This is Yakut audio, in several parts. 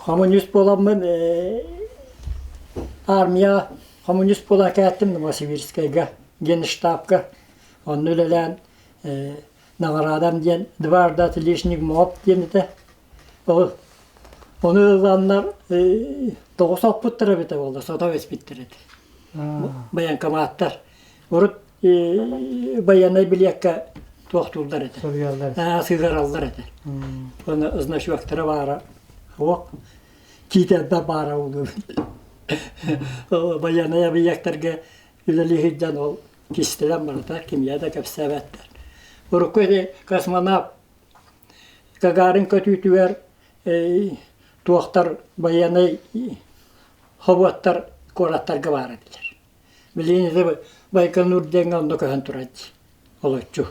Коммунист буоламмын армия коммунист буола кээттим Новосибирскайга генштабка онно үлэлээн наҕараадам диэн дважды отличник МОП диэн этэ. Ол ону ыланнар тоҕус оппуттар эбитэ буолла сото испиттэр этэ. Военкоматтар. Урут байыаннай билиэккэ туохтууллар этэ. Сыһыараллар этэ. Уонна значоктара баара суох. Киитэрбэ баара буолуо. Байыаннай объектарга үлэлии сылдьан ол кистэлэҥ барыта кимиэхэ да кэпсээбэттэр. Урукку ити космонавт Гагарин көтүүтүгэр туохтар байыаннай хобуоттар куораттарга баар этилэр. Билигин ити Байконур диэҥҥэ онно көһөн турар дии, олоччу.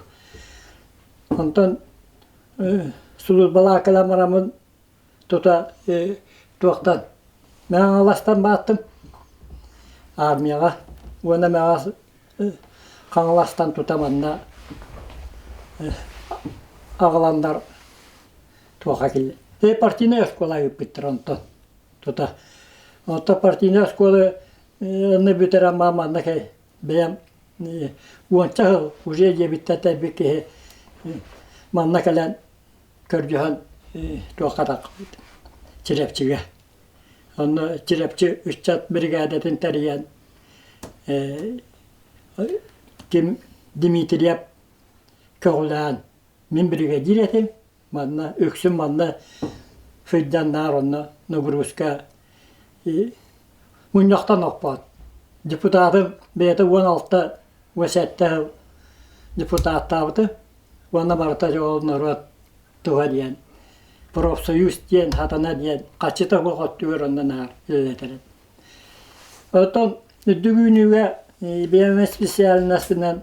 Онтон сулууспалаакалаан бараммын тута туохтан Мэҥэ бааттым армияҕа уонна Мэҥэ Хаҥаластан тута манна аҕаланнар туохха киллэ партийнай оскуола ыыппыттар онтон тута. Онтон партийнай оскуола Онно бүтэрэн баран манна бэйэм уонча сыл уже диэбиттэн тэйбит киһи манна кэлэн көрдөһөн туохха таххыбыт Чирэпчигэ. Онно Чирэпчи ыччат биригээдэтин тэрийэн ким Дмитриев көҕүлээн мин биригэдьиир этим. Манна үксүн манна сылдьан наар онно нагрузка мунньахтан оппот. Депутатым бэйэтэ 16 17 сыл депутаттаабыта уонна барыта ол норуот туһа диэн профсоюз диэн хатана диэн хаччыта суох өттүгэр онно наар үлэлэтэрим. Оттон үрдүк үүнүүгэ биэмэ специальностынан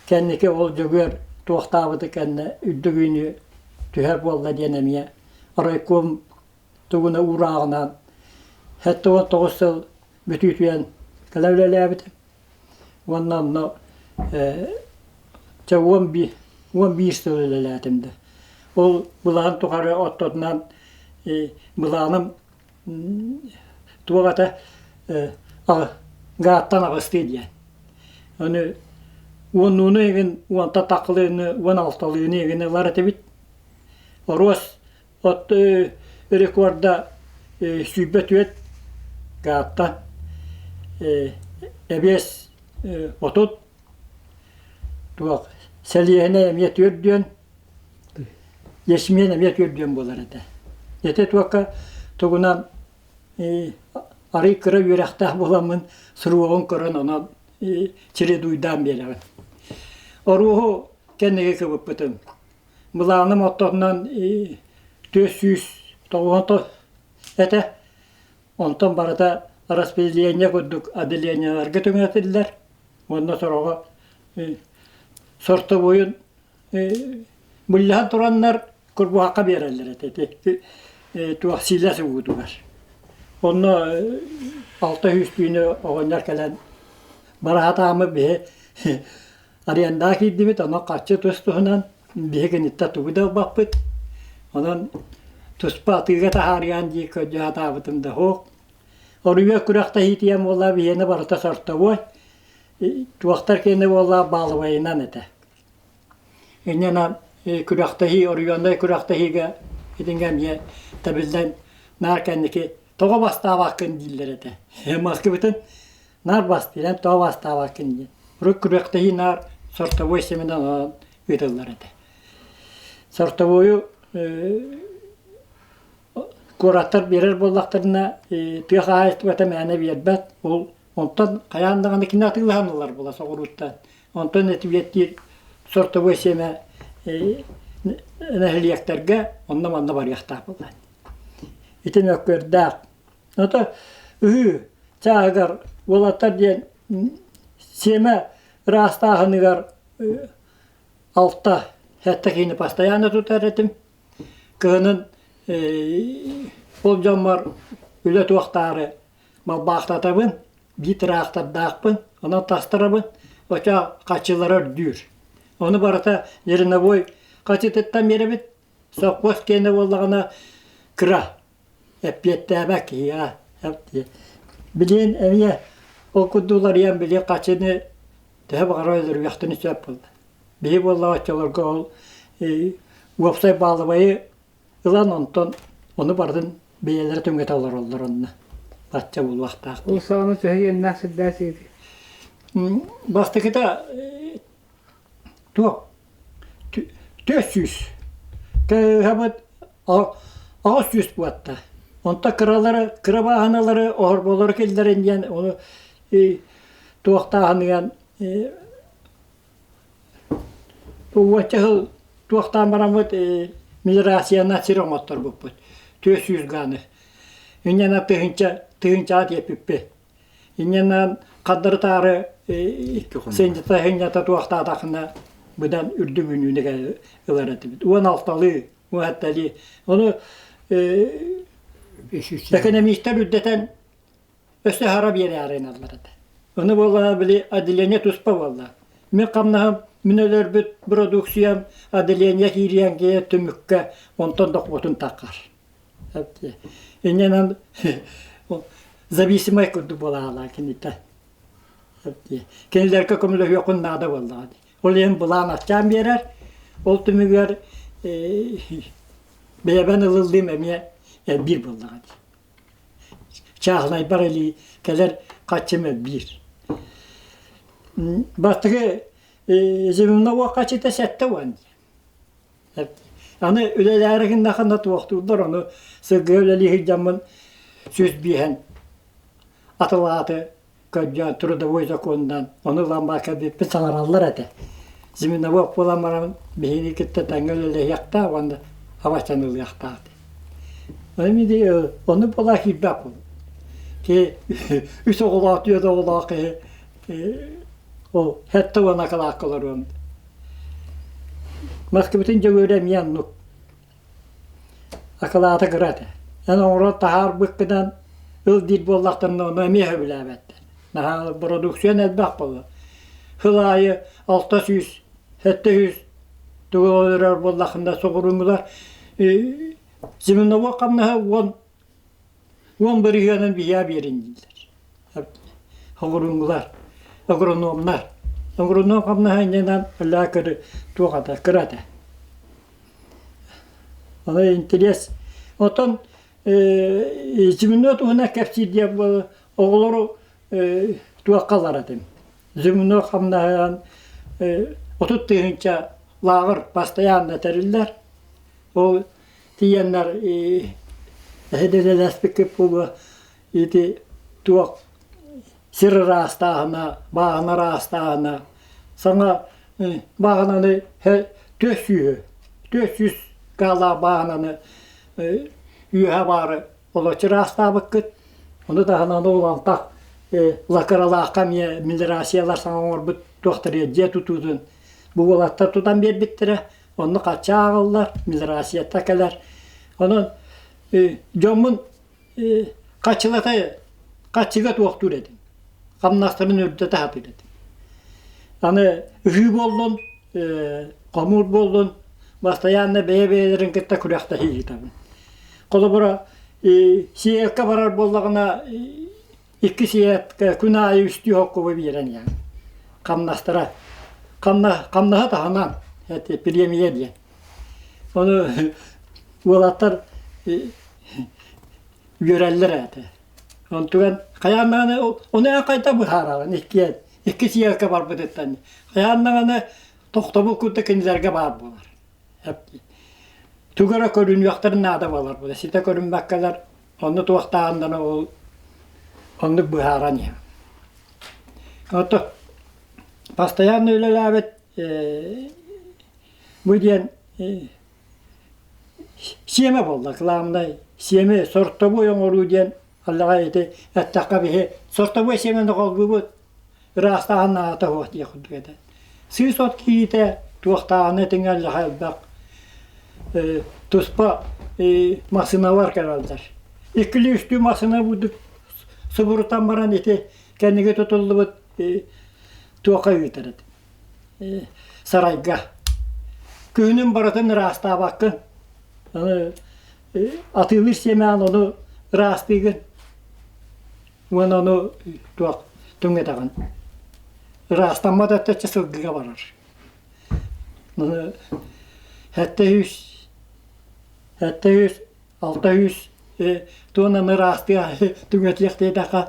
кэнники ол Дьөгүөр туохтаабыты кэннэ үрдүк үүнүү түһэр буолла диэн эмиэ райком тугуна уурааҕынан 79 сыл бүтүүтүйэн кэлэ үлэлээбитим. Уонна онно чэ 11 сыл үлэлээтим да. Ол былаан тухары оттотунан былааным туох этэ гааттан аҕыстыы диэн. Аны уоннууну игин уонта такылыыны 16-лыыны игин ылар этибит. Оруос от рекорда 24 гааттан эбиэс 30 туох сэлиэһинэй эмиэ түөрдүөн Ячмень эмиэ түөрдүөн буолар этэ. Ити туокка тугунан арый кыра үөрэхтээх буоламмын суруоҕун көрөн онон чередуйдаан биэрэҕин. Оруоһу кэннигэ кыбыппытым. Былааным оттотунан 490 этэ. Онтон барыта распределение курдук отделениеларга түҥэтиллэр. Уонна сороҕо сортобуйун Мыллаһан тураннар курбуһахха биэрэллэр этэ ити туох сиилэс угутугар. Онно 600 түүнү оҕонньор кэлэн бараһатаамы биһи арендаҕа киирдибит, онон харчы тус-туһунан биһи киниттэн тугу да ылбаппыт. Онон туспа атыыга таһаарыйан дии көрдүү сатаабытым да суох. Оруйуо күрэхтэһиитийэн буолла биһиэнэ барыта сортобуой, туохтар киэнэ буолла баалыбайынан этэ. Инньэ күрэхтэһии, оройуоннай күрэхтэһиигэ итингэ эмиэ тэбиллэн наар кэнники тоҕо бастаабаккын дииллэр этэ. Москвытын наар бастыыран тоҕо бастаабаккын диэн. Урут күрэхтэһии наар сортовой семинар онон ыытыллар этэ. Сортовойу куораттар биэрэр буоллахтарына тыа хаһаайыстыбата мээнэ биэрбэт. Ол онтон хайаан даҕаны кини атыылаһан ылар буола соҕурууттан. Онтон этибиэттиир сортовой сиэмэ нэһилиэктэргэ онно-манна барыахтаах буолла. Ити мөккүөрдээх. Ото ыһыы чааһыгар уолаттар диэн сиэмэ ыраастааһыныгар алта сэттэ киһини постоянно тутар этим. Кыһынын ол дьоммор үлэ туохтаары балбаахтатабын, биир тыраахтардаахпын, онон тастарабын, очо хаччылара үрдүүр. Ону барыта зерновой хачытыттан биэрэбит, совхоз киэнэ буоллаҕына кыра. эппиэттээбэт киһи Билигин эмиэ ол курдук уларыйан били хачыны төһө баҕарар өлөрүөхтэрин сөп буолла. Биһи буоллаҕа оччолорго ол уопсай баалабайы ылан онтон ону барытын бэйэлэрэ түҥэтэ олороллор онно. Бачча буолуохтаах. Ол саҕана төһө иэннээх сирдээх сиэти? Бастакыта туох 400 кыһабыт 800 буотта. Онто кыралары, кыра бааһыналары, оһорболору киллэрин диэн ону туохтааһыныган уонча сыл туохтаан бараммыт миграцияны сир оҥотторбуппут 400 ганы. Инньэ тыһыынча тыһыынчаҕа тиэппиппит. Инньэнэн хардары-таары сынньата сынньата туохтаатахына быдан үрдүк үүнүүнү ылар этибит. 16-лыы, 17-лии. Ону экономистар үрдэтэн өссө аһара биэрээри гыналлар этэ. Ону буоллаҕына били отделение туспа буолла. Мин хамнаһым, мин өлөрбүт продукциям отделение киириэн киһи түмүккэ онтон дохуотун таххар. Инньэнэн зависимай курдук буолаалаа кинитэ. Кинилэргэ көмөлөһүөххүн наада буоллаҕа дии. Ол иһин былаан аччаан биэрэр. Ол түмүгэр бэйэбэн ылыллыым эмиэ элбиир буоллаҕа дии. Чааһынайбар илии кэлэр хаччым элбиир. Бастакы земновой хаччыта 70 Аны үлэлээри гыннахына туохтууллар ону сылгы үлэлии сылдьаммын 105 атылааты көрдөөн трудовой законунан ону ылан кэлбиппин саҥараллар этэ. Зиминовок буолан баран биһигини кытта тэҥҥэ үлэлэһиэхтээх уонна абачан ылыахтаах. Ону ону буола киирбэт буоллум. Ки үс оҕолоох, түөрт оҕолоох киһи ол 70 акылаакка олоруом. Москватын Дьөгүөрэ эмиэ оннук. Акылаата кыра этэ. Эн оҥорон таһаарбыккынан ыл диир буоллахтарына ону эмиэ сөбүлээбэттэр. Наһаа бородууксуйан элбэх буолла. Сыл аайы 600, 700 тугу өлөрөр буоллаххына соҕурууҥҥулар земновой хамнаһа 10 бырыһыанын биһиэхэ биэрин дииллэр. Соҕурууҥҥулар, агрономнар. Агроном хамнаһа иннинэн өлөөкөрү туох этэ, кыра этэ. Ону интэриэс. Оттон земной туһунан кэпсиир диэн буолла оҕолору туохха ылар этим. Земной хамнаһынан 30 тыһыынча лааҕыр постоянно тэриллэр. Ол тиийэннэр эһэдэлэспиккит буолуо ити туох сир ыраастааһына, бааһына ыраастааһына саҥа бааһынаны 400 400 гаалаах бааһынаны үөһэ баары олоччу ыраастаабыккыт. Ону таһынан ол алтах лакыралаахха эмиэ мелиорациялар саҥа оҥорбут туохтары дьиэ тутуутун бу уолаттар тутан биэрбиттэрэ. Онно хачча ааҕыллар, мелиорацията кэлэр. Онон дьоммун хаччылата хаччыга туохтуур этим. Хамнастарын үрдэтэ сатыыр этим. Аны ыһыы буоллун, хомуур буоллун, бастайаанна бэйэ-бэйэлэрин кытта күрэхтэһии ыытабын. Холобура, сиэккэ барар буоллаҕына, икки сиэккэ күн аайы үстүү хоккуба биэрэн иһэн. Хамнастара хамнаһа таһынан эти премия диэн. Ону уолаттар үөрэллэр этэ. Онтуган хайаан даҕаны ону эн хайдах быһаараҕын иккиэн икки сиэлкэ барбытыттан хайаан даҕаны тохтобул курдук кинилэргэ баар буолар. Тугу эрэ көрүнүөхтэрин наада буолар буолар. Ситэ көрүммэккэлэр онно туохтааҕын даҕаны ол оннук быһааран иһэр. Ото постоянно үлэлээбит бу диэн сиэмэ буолла кылаамнай сиэми сортобуой оҥоруу диэн аллаҕа ити эттэххэ биһи сортобуой сиэмэни холбуубут ыраастааһын наада суох диэх курдук этэ. Сыыс от киириитэ туохтааҕына этиҥ аллаҕа элбэх туспа массыыналар кэлэллэр. Иккилии-үстүү массыына бурдук субурутан баран ити кэнниги тутуллубут туохха ыытар этим сарайга. Күһүнүн барытын ыраастаабаккын. Аны атыылыыр сиэмэҕин ону ыраастыыгын уонна ону туох түҥэтэҕин. Ыраастаммат өттө сылгыга барар. 700 700 600 туонаны ыраастыа түҥэтиэх диэтэххэ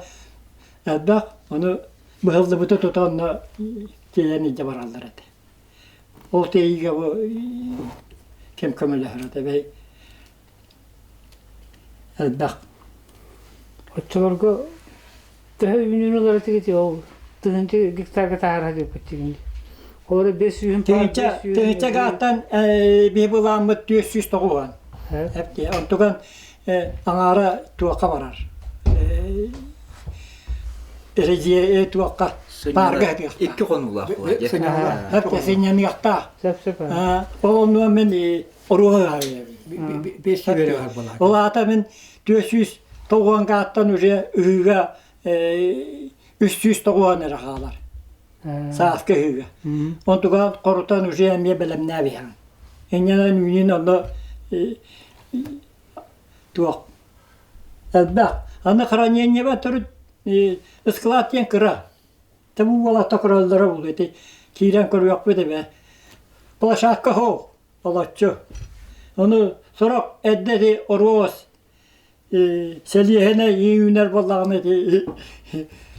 элбэх, ону быһыллыбыты тута онно тиэйэн илдьэ бараллар этэ. Ол тиэйиигэ бу ким көмөлөһөр этэ бэй элбэх. Оччолорго төһө үүнүүнү ылар этигит ол тыһыынча гектарга таһаара диэппит Олору 500 Тыһыынча гааттан биһи былааммыт 490. Онтуган аҥаара туохха барар. Эрэдьиэ туохха паарга хатыахтаах. Икки хонуулаах буолар. Сынньаныахтаах. Ол оннуга мин оруоһа Ол аата мин 490 гааттан уже ыһыыга 390 эрэ хаалар. Сааскы ыһыыга. Онтуга хорутан уже эмиэ бэлэмнээбиһэҥ. Инньэнэн үүнүн онно туох элбэх. Аны хранениеба төрүт ыскылаат диэн кыра. Табу буолаата көрөллөрө буолуо ити киирэн көрүөхпүт эбэ. Площадка хоол олоччу. Ону сорох эрдэ ити оруос сэлиэһинэй үүнэр буоллаҕына ити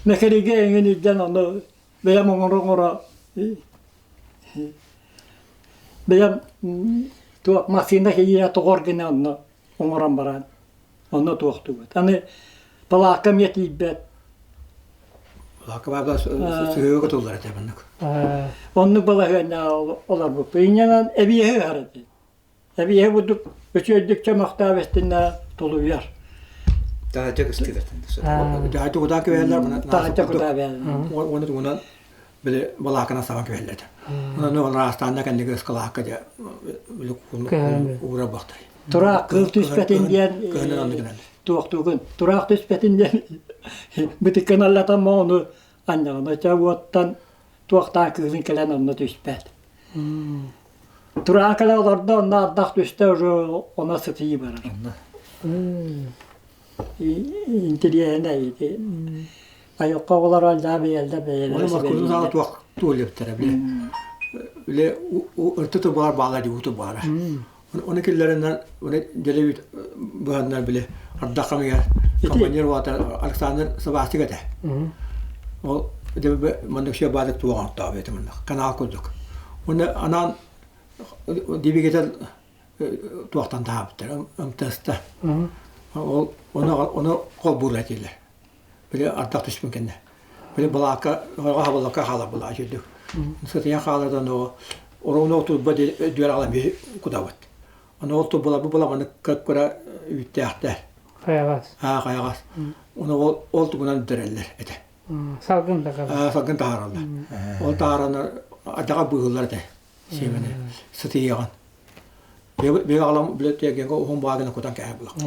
мэкэригэ эҥин илдьэн ону бэйэм оҥоро-оҥоро бэйэм туох массыына киирэ тоҕор гына онно оҥорон баран онно туохтуубут. Аны палаакка эмиэ тиийбэт. Палаакка баабла сыһыыга кутуллар этэ маннык. Оннук балаһыанньаҕа олорбуппут. Инньэнэн эбиэһи ыһар этим. Эбиэһи бурдук үчүгэйдик чөмөхтөөб эстиннэ тулуйар. Таһырдьа кыстыыртан Таһырдьа кутаа кэбиһэллэр. Таһырдьа кутаа кэбиһэллэр. Уонна тугунан били балааканан сабан кэбиһэллэр этэ. Онон ол ыраастаанна кэнники ыскалаакка дьэ били уура бахтар. Тураах кыыл түспэтин диэн туохтуугун тураах түспэтин диэн бытыккын аллатан ону анньаҕына ча уоттан туохтаах кыылын кэлэн онно түспэт. Тураах кэлэ олордо онно ардах түстэ уже оно сытыйыы барар. Интириэһинэй ити. Айылҕа оҕолоро алдаа бэйэлдэ бэйэлэрэ Оны туох туоллуктара бile. Биле ырты тубаар баала дии уту баара. Оны киллэриннэр оны дэлэбит быһаннар биле ардах камыгар командир уата Александр Сабастик этэ. Ол маннык все баадык туоҕан оттообу маннык канал курдук. Оны анаан двигатель туохтан таһаабыттар МТС-та. Ол оны оны холбуур этилэр. Били ардах түспүн кэннэ. Били балаакка оҕо хабыллакка хаалар булаа үчүрдүк. Сытыйан хаалардан оҕо оруону турба дүөр аҕалан биһи кутабыт. Аны ол турбалар бу була маннык кыра үүттээхтэр. Хайаҕас. Аа хайаҕас. Оны ол ол тугунан бүтэрэллэр этэ. Салгын таһаараллар. Салгын таһаараллар. Ол таһаараны адаҕа быыһыллар этэ. Сиэмэни сытыйыаҕын. Бэйэ аҕалам билэ тиэргэҥҥэ уһун баагына кутан кээһэ булахпыт.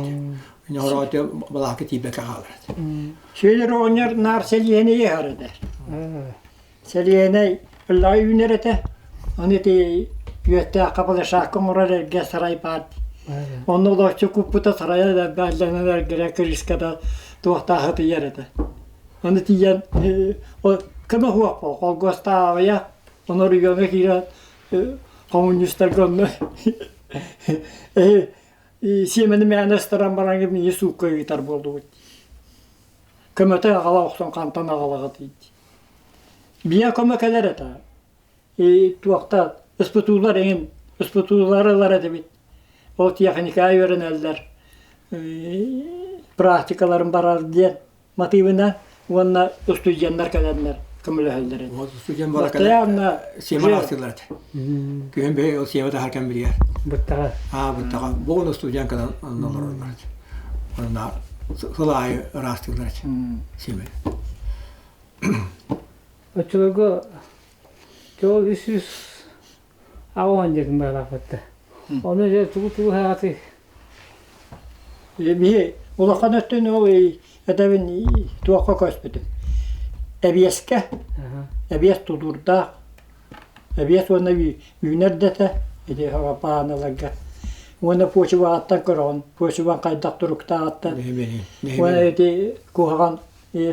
Ньоҕорооту балаакка тиийбэккэ хаалар этэ. Сүөдэр оҕонньор наар сэлиэнэй ыһар этэ. Сэлиэнэй ыллаҕа үүнэр этэ. Ону ити үөттээх хапылашаакка оҥорор эргэ сарай баар. Онно олооччу куппута сарайа да бээллэнэн эргэрэ кырыыската туохтааһы тыйар этэ. Ону тиийэн көмө суох холгуостааҕыйа Ону региоҥҥа киирэн коммунистарга онно сиэмэни мээнэ ыстаран баран миигин суукка ыытар буоллубут. Көмөтө аҕала охсон хантан аҕалаҕыт дии. Биэ көмө кэлэр этэ. И туохта СПТУлар эҥин СПТУлар ылар этибит. Ол техникаҕа үөрэнэллэр. Практикаларын барар диэн матыыбына уонна устудьуоннар кэлэннэр көмөлөһөллөр этэ. Устудьуон буола кэлэн сиэмэ аастыыллар этэ. Күһүн бэйэ ол сиэмэ таһар кэм билигэр. Быттаҕа. Аа быттаҕа. Бугун устудьуон кэлэн онно олороллор этэ. Онно сыл аайы ыраастыыллар этэ сиэмэ. Оччолорго ол 380 диэтин баалаахпытта. Ону дьэ тугу-тугу хаҕатый Биһи улахан өттүн ол этэбин туохха көспүтүм. Эбиэскэ, эбиэс тутуурдаах, эбиэс уонна үүнэр да этэ ити пааналарга. Уонна почваҕыттан көрөҕүн, почваҥ хайдах туруктааҕыттан. Уонна ити куһаҕан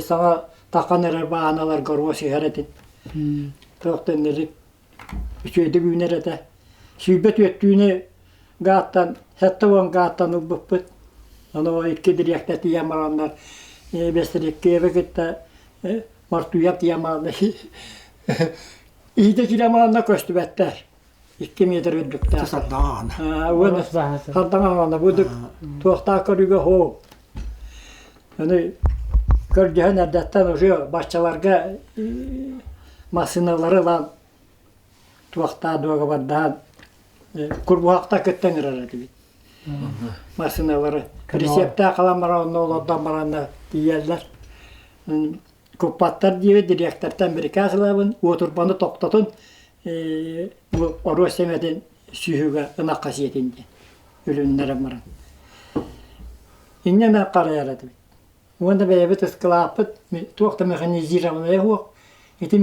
саҥа тахан эрэр бааһыналарга оруос иһэр этин. Туох да иннилик үчүгэйдик үүнэр этэ. 124-түүнү гааттан, 70 гааттан ылбыппыт. Ону икки дириэктэр тиийэн бараннар Бэстэриккиэби кытта Мартуйап тиийэн бараннар иһитэ киирэн бараннар көстүбэттэр. 2 метр үрдүктээх. Сардаҥа Сардаҥа бу туохтаах көрүүгэ һоо. Аны көрдөһөн эрдэттэн уже баччаларга массыыналары ылан туохтаа дуогабардаан курбуһахта кытта ыҥырар этибит. Массыыналары рецептээх халан баран онно олордон баранна тиийэллэр. Куппаттар диэбит дириэктэртэн бирикээс ылабын, уотурбаны тохтотун, бу оруос сэмэтин сүһүгэ ынахха сиэтин диэн үлүннэрэн баран. Инньэ ынах харайар этибит. Уонна бэйэбит ыскылааппыт туох да механизированнайа суох. Ити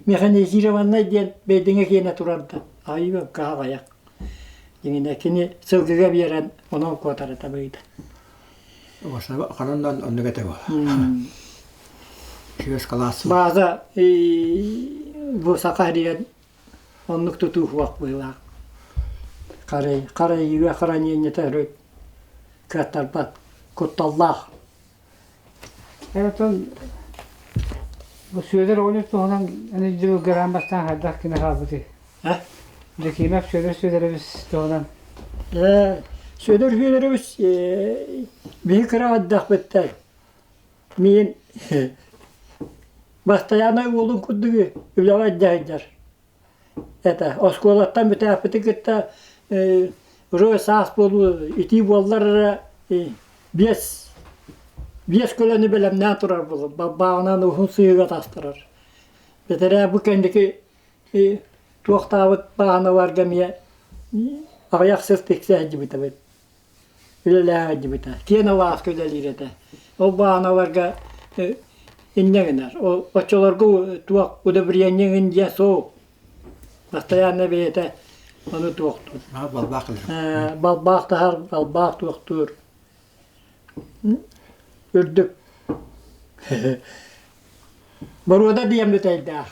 механизированнай диэн бэйдиҥэ киэнэ турар да, айыы кыһаҕайах. Дьиҥинэ кини сылгыга биэрэн онон куотар этэ быйда. Ханан оннук этэ буола. Күөс калаас. Бааза бу саха иһигэр оннук тутуу суох быһыылаах. Харай, харайыыга хранениета өрүт кыаттарбат, кутталлаах. Оттон бу Сүөдэр оҕонньор туһунан аны дьыл граан бастаан хайдах кини хаалбытый? Дьэкиимэп Сүөдэр Сүөдэрэбис туһунан. Сүөдэр Сүөдэрэбис биһи кыра эрдэхпиттэн миин бастайаанай уолун курдук үлэҕэ илдьэ сылдьар этэ. Оскуолаттан бүтээппити кытта уже саас буолуу итии буоллар эрэ биэс биэс көлөнү бэлэмнээн турар буолар балбааҕынан уһун сыһыыга тастарар. Бэтэрээ бу кэнники туохтаабыт бааһыналарга эмиэ аҕыйах сыл тиксэ сылдьыбыт үлэлээн сылдьыбыта. Киэн алааска үлэлиир этэ. Ол бааһыналарга инньэ гынар. Ол оччолорго туох удобрение иҥин диэн суох. Постоянно бэйэтэ ону туохтуур. Балбаах Балбаах таһар, балбаах туохтуур. Үрдүк. Боруода диэн бүтэйдээх.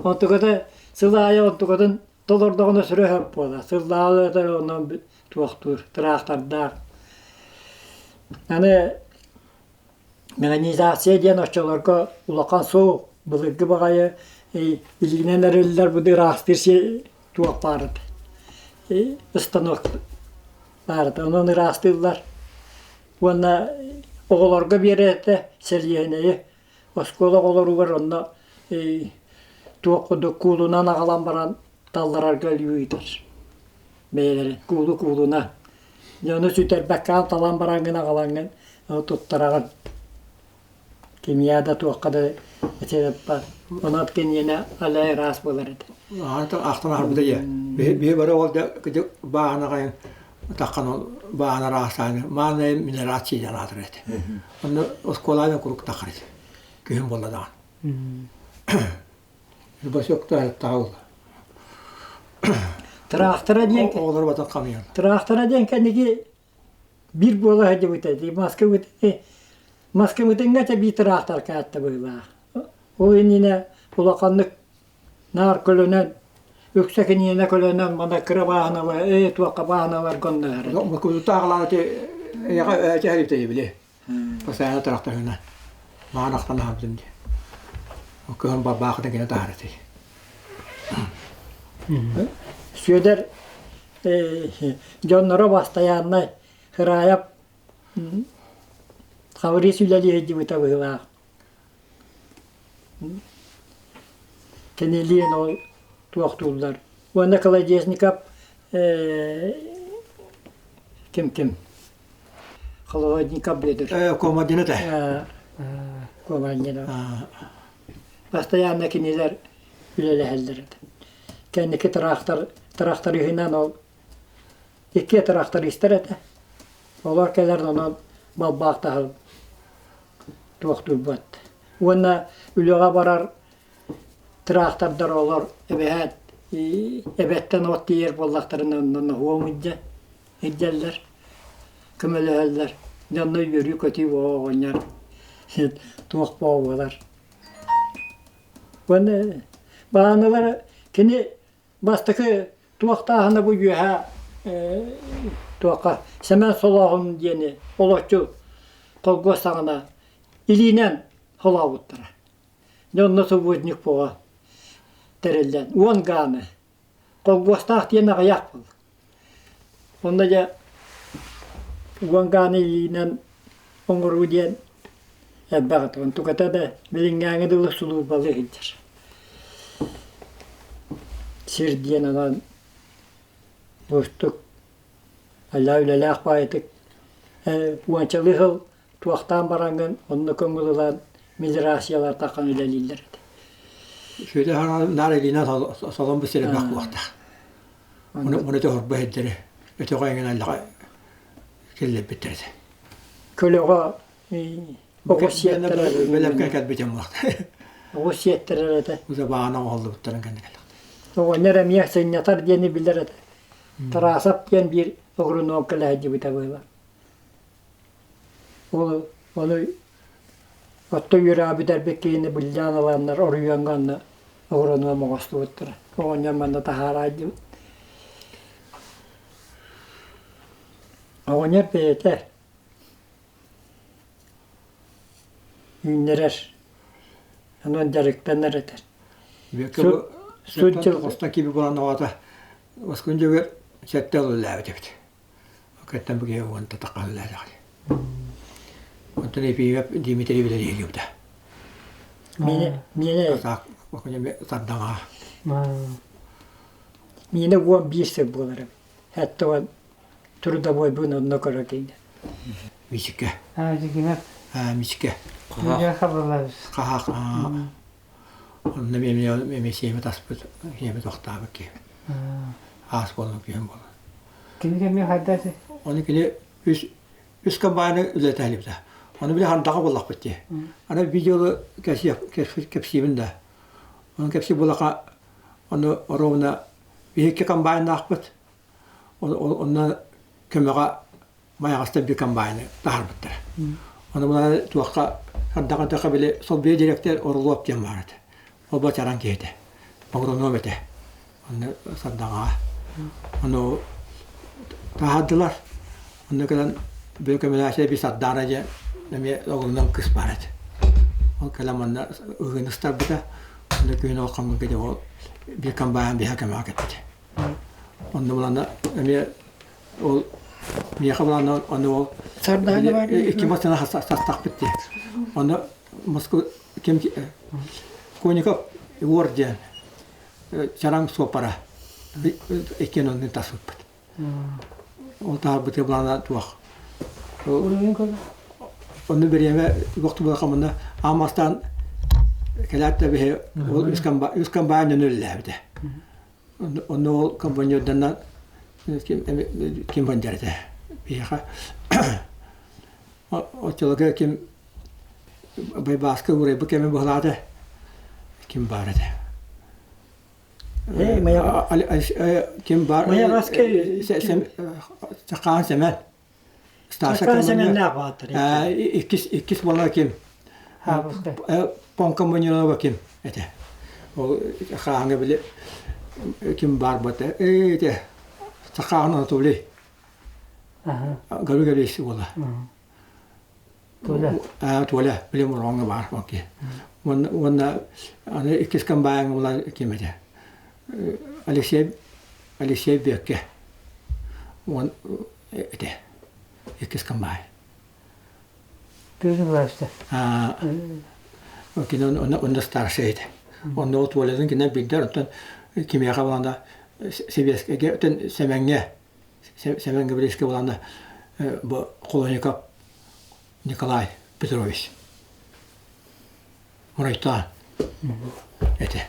Онтуката сыл аайы онтукатын толордоҕуна сүрэ сөп буолар. Сыллааҕы өтөр онон туохтуур, тыраахтардаах. Аны механизация диэн оччолорго улахан суох, былыргы баҕайы илиинэн эриллэр бу ыраастыыр сир туох баар этэ. Станок баар этэ. Онон ыраастыыллар. Уонна оҕолорго биэрэр этэ сэлиэһинэйи. Оскуола оҕолоругар онно туох курдук куулунан аҕалан баран талларарга өлүү ыытар. Бэйэлэрин куулу куулуна. Дьону сүтэрбэккэ талан бараҥҥын аҕалаҥҥын туттараҕын. Кимиэхэ да туохха да этиэппат. Онон киниэнэ алай ыраас буолар этэ. Ахтан аһарбыта дьэ. Биһи бары ол да бааһынаҕайын таххан ол бааһына араастааны маанай минерация диэн аатырар этэ. Онно оскуолаан куруук таххар этэ. Күһүн буолла даҕаны. Басёктаа таҕыл. Тыраахтара диэн Оҕолору батан хамыйан. Тыраахтара диэн кэнники биир буола сылдьыбыта дии Москвы Москвытыҥҥа этэ биир тыраахтар каатта быһыылаах. Ол иннинэ улаханнык наар көлөнөн үксэ киниэнэ көлөнөн мана кыра бааһыналар ээ туохха бааһыналарга онно эрэ. Москвытааҕылаан ити эйэҕэ ээчэһэ били. Постоянно тырахтаһына. Маан ахтан аһабытым дии. Кыһын барбаахытын кини таһар этий. Сүөдэр дьонноро бастайааннай Кыраайап Хабырыыс үлэлии сылдьыбыта быһыылаах. Кинилиин ол туохтууллар. Уонна Колодезников ким-ким Холодников Бүөтүр. Командина этэ. Командина. Постоянно кинилэр үлэлэһэллэр этэ. Кэнники тыраахтар тырахтарыһынан ол икки тырахтаристар этэ. Олор кэлэр онон балбаахтаһан туохтуурбат. Уонна үлэҕэ барар тыраахтардар олор эбэһээт эбэттэн от тиийэр буоллахтарына онно ноһуом илдьэ. илдьэллэр, көмөлөһөллөр. Дьонно үөрүү-көтүү оҕонньор туох буолар. Уонна бааһыналар кини бастакы туохтааһына бу үөһэ туохха Сэмэн Солооһун диэни олоччу холкуос саҕана илиинэн холообуттара. Дьэ онно субботник буола тэриллэн уон гааны холкуостаах диэн аҕыйах буолла. Онно дьэ уон гааны илиинэн оҥоруу диэн элбэх этэ. Онтуката да билиҥҥээҥи дылы сулуурбалыы сылдьар. Сир диэн онон уустук аллаа үлэлээх баайытык уончалыы сыл туохтаан бараҥҥын онно көҥүл ылан миграциялар таххан үлэлииллэр этэ. Сүөдэ наар илиинэн солон бу сирэ буохтаах. Оны оны тоһорбо хеддери өтөҕө эҥин аллаҕа киллэрбиттэр этэ. Көлөҕө оҕус сиэттэрэр бэлэмкэ кэлбитим буохта. Оҕус сиэттэрэр этэ. Уже баана оҕоллубуттарын кэннэ кэллэхтэ. Оҕонньор эмиэ сынньатар диэни билэр этэ. Тарасов диэн биир агроном кэлэһдьибитэ буолар. Ол ону отто үөрэҕи бүтэрбит киһини былдьаан ыланнар оройуоҥҥа онно агроном оҥостубуттара. Оҕонньор манна таһаараайдыбыт. Оҕонньор бэйэтэ үүннэрэр, онон дьарыктанар этэ. Суд дьыл Оста киби булан оҕото Оскун дьөгөр сэттэ ылылаабыт эбит. Кэттэн бу киһи уонта таххаллаах. Онтон Епиев Дмитрий билэлиһилибитэ. Миэнэ миэнэ Сардаҥа. Миэнэ 11 сыл буолар эбит. Сэттэ трудовойбун онно көрө киирдим. Мичикэ. А, дьигинэ. А, Мичикэ. Мигэ хабыллабыз. Хаһаах. Онно эми сиэмэ таспыт, сиэмэ тохтаабыт киһи. Аас буолан күһүн буолан. Кини кэмҥэ хайда ати? Оны кини үс үс комбайны үлэтээлибитэ. Оны били хандаҕа буллахпыт дии. Аны видеолы кэпсиибин да. Оны кэпсии булаха ону ровно биһикки комбайннаахпыт. Онно көмөҕө Майаҕастан биир комбайны таһаарбыттара. Ону мына туохха хардаҕа били солбуйа директор Орлов диэн баар этэ. Ол бачаран киһи этэ. Агроном этэ. Онно Сардаҥаҕа. Ону таһаардылар. Онно кэлэн били көмөлөөччү би Сардаана диэн эмиэ агроном кыыс баар этэ. Ол кэлэн манна ыһыыны ыстарбыта. Онно күһүн ол хаммыга дьэ ол биир комбайн биһа көмөҕө кэлбитэ. Онно булана эмиэ ол миэхэ булана ону ол икки массыына састахпыт дии. Онно Москва ким Коников Егор диэн чараҥ суоппара иккиэн оннун тасыппыт. Ол таһарбытыгар булана туох. Онно бириэмэ туох манна аан бастаан кэлээт да биһи ол үс комбайн нөнүллээбитэ. Онно ол комбайнерданан ким бандер этэ биһиэхэ оччолорго ким Байбааска уурайбыт кэмэ быһалаата ким баар этэ ким баар Сахаан Сэмэн Сахаан Сэмэннээх бааттар иккис иккис буолар ким Понкомбаньонова ким этэ ол хааһыҥа били ким баар бата ээ этэ Сахаан Анатолий Гару Гарис уола Толя. Толя били мороҥҥо баар окей уонна уонна аны иккис комбайҥа була ким этэ Алексей Алексей Бүөккэ уон этэ иккис комбайн Петр Власович. Кини онно старший этэ. Онно ол Толятын кинен билдэр, оттон кимиэхэ буланда Сэбиэскэйгэ, оттон Сэмэҥҥэ, Сэмэн Гаврильевичка буланда бу Холоников Николай Петрович Мурайтаан этэ.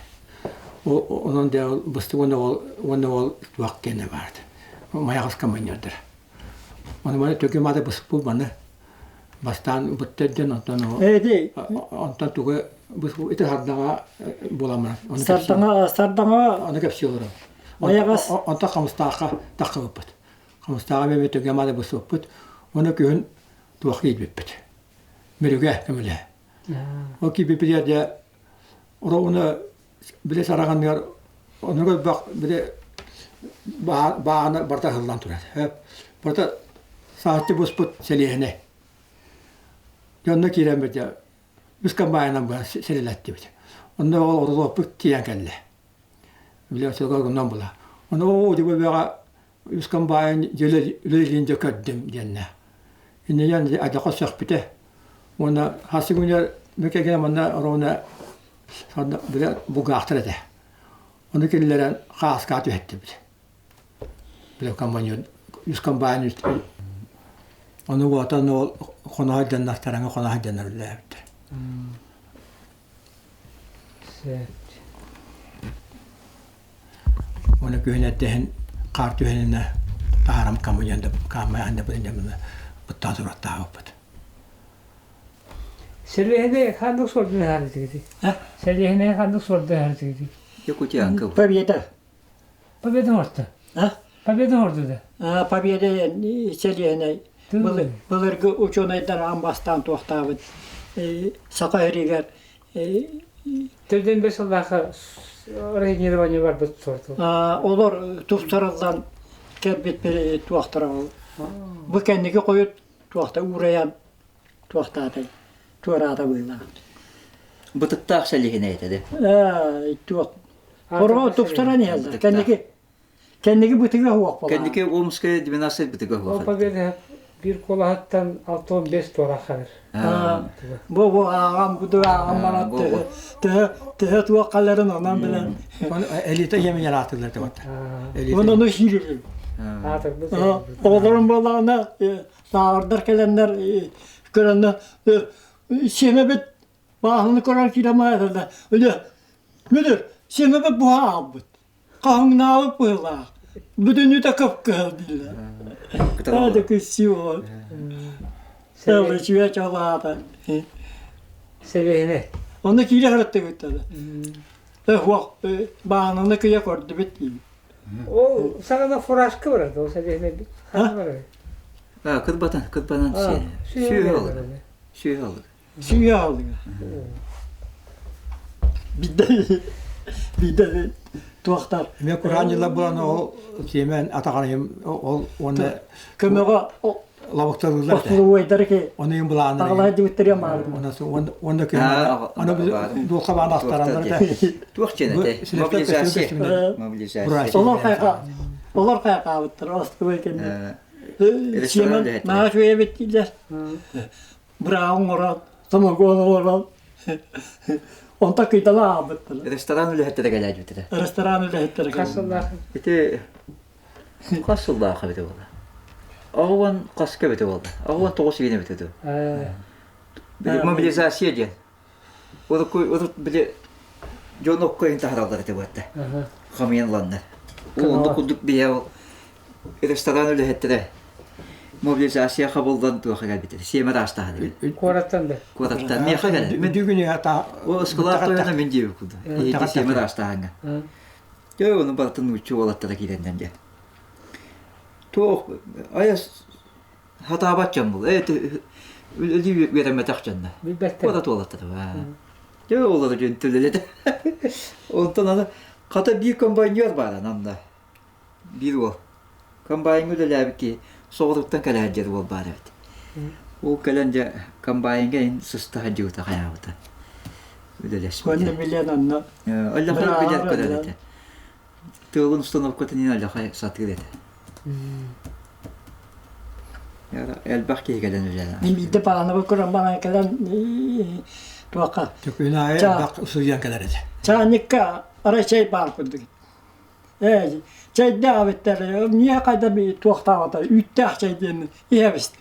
Онон дэ быстык уонна ол уонна ол туох кэннэ баар этэ. Майаҕас командирдара. Ону маны төкүм ата быспы маны бастаан быттырдын онтон онтон тугу ити сардаҥа буоламмын. Сардаҥа сардаҥа аны кэпсии олорон. Майаҕас онтон Хамыстаахха таххыбыппыт. Хомустааҕы эмиэ түгэ маны бысыппыт. Уонна күһүн туох киирбиппит. Мүрүгэ көмөлөһө. Ол киирбиппитигэр дьэ уна били сараҕаныгар онуга элбэх били бааһына барыта аһыллан турар. Барыта сааччы буспут сэлиэһинэй. Дьэ онно киирэммит дьэ үс комбайнынан быһа сирилэттибит. Онно ол орулуоппут тиийэн кэллэ. Били оччолорго онон була. Ону оо дьэ бэҕэ үс комбайн дьэ үлэлиин дьэ көрдүм диэннэ. Иннинэн адьаха сөхпүтэ. Уонна хас күнүгэр мүкэгинэ манна ровно бile бугаахтар этэ. Ону киллэрэн хааскаа түһэттибит. Бile комбайн үс комбайн ону уотан ол хоноһо дьоннор тараҥа хоноһо дьоннор үлэлээбиттэр. Уонна күһүн эрдэһин хаар түһэнинэ таһаарам камыйан да камайан да быттаан сураттаабыппыт. Сэлиэһинэй ханнык суордун ыһаарытыгытый? Сэлиэһинэй ханнык суордун ыһаарытыгытый? Якутянка. Победа. Победа оҥорто. А? Победа оҥорду да? А, Победа сэлиэһинэй. Былыргы учуонайдар аан бастаан туохтаабыт саха сиригэр Төрдүн бес сыллаахха регенерирование барбыт суорту. Олор тупсарыллан кэлбит туохтара ол. Бу кэнники хойут туохта уурайан туохтаатай туораата быылаах. Бытыктаах сэлиһинэ этэ де. Туох. Хороо тупсаран иһэллэр. Кэнники Кэнники бытыга суох буолаа. Кэнники Омская 12 бытыга суох. Ол победа биир куолаһыттан 65 туора харар. Бу бу ааҕам бу ааҕам барат төһө төһө туох халарын онон билэн. Элита иэмин аатылар табатта. Оны ону сиирим. Оҕолорум буоллаҕына сааҕырдар кэлэннэр көрөннөр сиэмэбит бааһыны көрөн киирэн барар Өлө мүдүр сиэмэбит буһа аалбыт. Хаһыҥнаабыт быһыылаах. Бүтүннүүтэ кып-кыһыл дииллэр. Это красиво. Целый чүө чолаата. Сэбиэһинэ. Онно киирэ сырыттыбыт Суох, баананы кыйа көрдүбүт дии. Ол саҕана фуражка барар, ол сэбиэһинэ ханна барар? Кырбатан, кырбанан сүүһэ олор. Сүүһэ олор. Сүүһэ алдыга. Биирдэ биирдэ туохтар. Эмиэ кураан дьыллар буолан ол сиэмэн атаҕарайым ол уонна көмөҕө лабыкталыыллар остолобуойдары ки Оны им былааннар таҕалаһа дибиттериэ маалым. Уонна күһүн аны дуолха баан ахтараллар этэ. Туох диэн этэй? Мобилизация. Мобилизация. Олор хайха олор хайхаабыттар остолобуой кэннэ. Сиэмэн нааш үөбит дииллэр. Бырааҕын оҥорон, самогон оҥорон, онтон кыйтала аалбыттара. Ресторан үлэһиттэрэ кэлээдьибиттэрэ. Ресторан үлэһиттэрэ Хас сыллаах? Ити хас сыллаах эбитэ буолла? Оҕуон хаска эбитэ буолла? Оҕуон тоҕус иин эбитэ дуу? Мобилизация диэн. Урукку урут били дьон окко иһин таһараллар этэ буотта. Хамыйан ыланнар. Оннук курдук биһэ ол ресторан үлэһиттэрэ мобилизация хабыллан туоха кэлбитэ. Сиэмэ таастаһан эбит. Куораттан да. Куораттан. Миэхэ кэлэн. Мен бүгүн та О ыскылаах тойона мен диэбит курдук. Эһиги сиэмэ таастаһаҥҥа. Дьэ ону барытын нуучча уолаттара киирэннэр диэн. Туох айа Хатаабат дьон был. Үлэлии үөрэммэтэх дьонно. Билбэттэр. Куорат уолаттара. Дьэ олору дьон төлөлөтө. Онтон аны хата биир комбайнер баар анна. Биир уол. Комбайнга үлэлээбит киһи соҕотуттан кэлээр диэн уол баар эбит. Ол кэлэн дьэ комбайнга ин сыста сылдьыбыта хайаабыта. Үлэлэспит. Уонна билэн онно. Аллахай билэр көрөр этэ. Тыалын установкатын иһин алдьархай сатыыр этэ. Элбэх киһи кэлэн үлэлээн. Мин биирдэ паанабы көрөн баран кэлэн туохха Күн аайы элбэх суруйан кэлэр этэ. Чаанньыкка арай чэй баар курдук. Ээ, чэйдээбиттэр, миэхэ хайда туохтаабата, үүттээх чэй диэн иһэбит.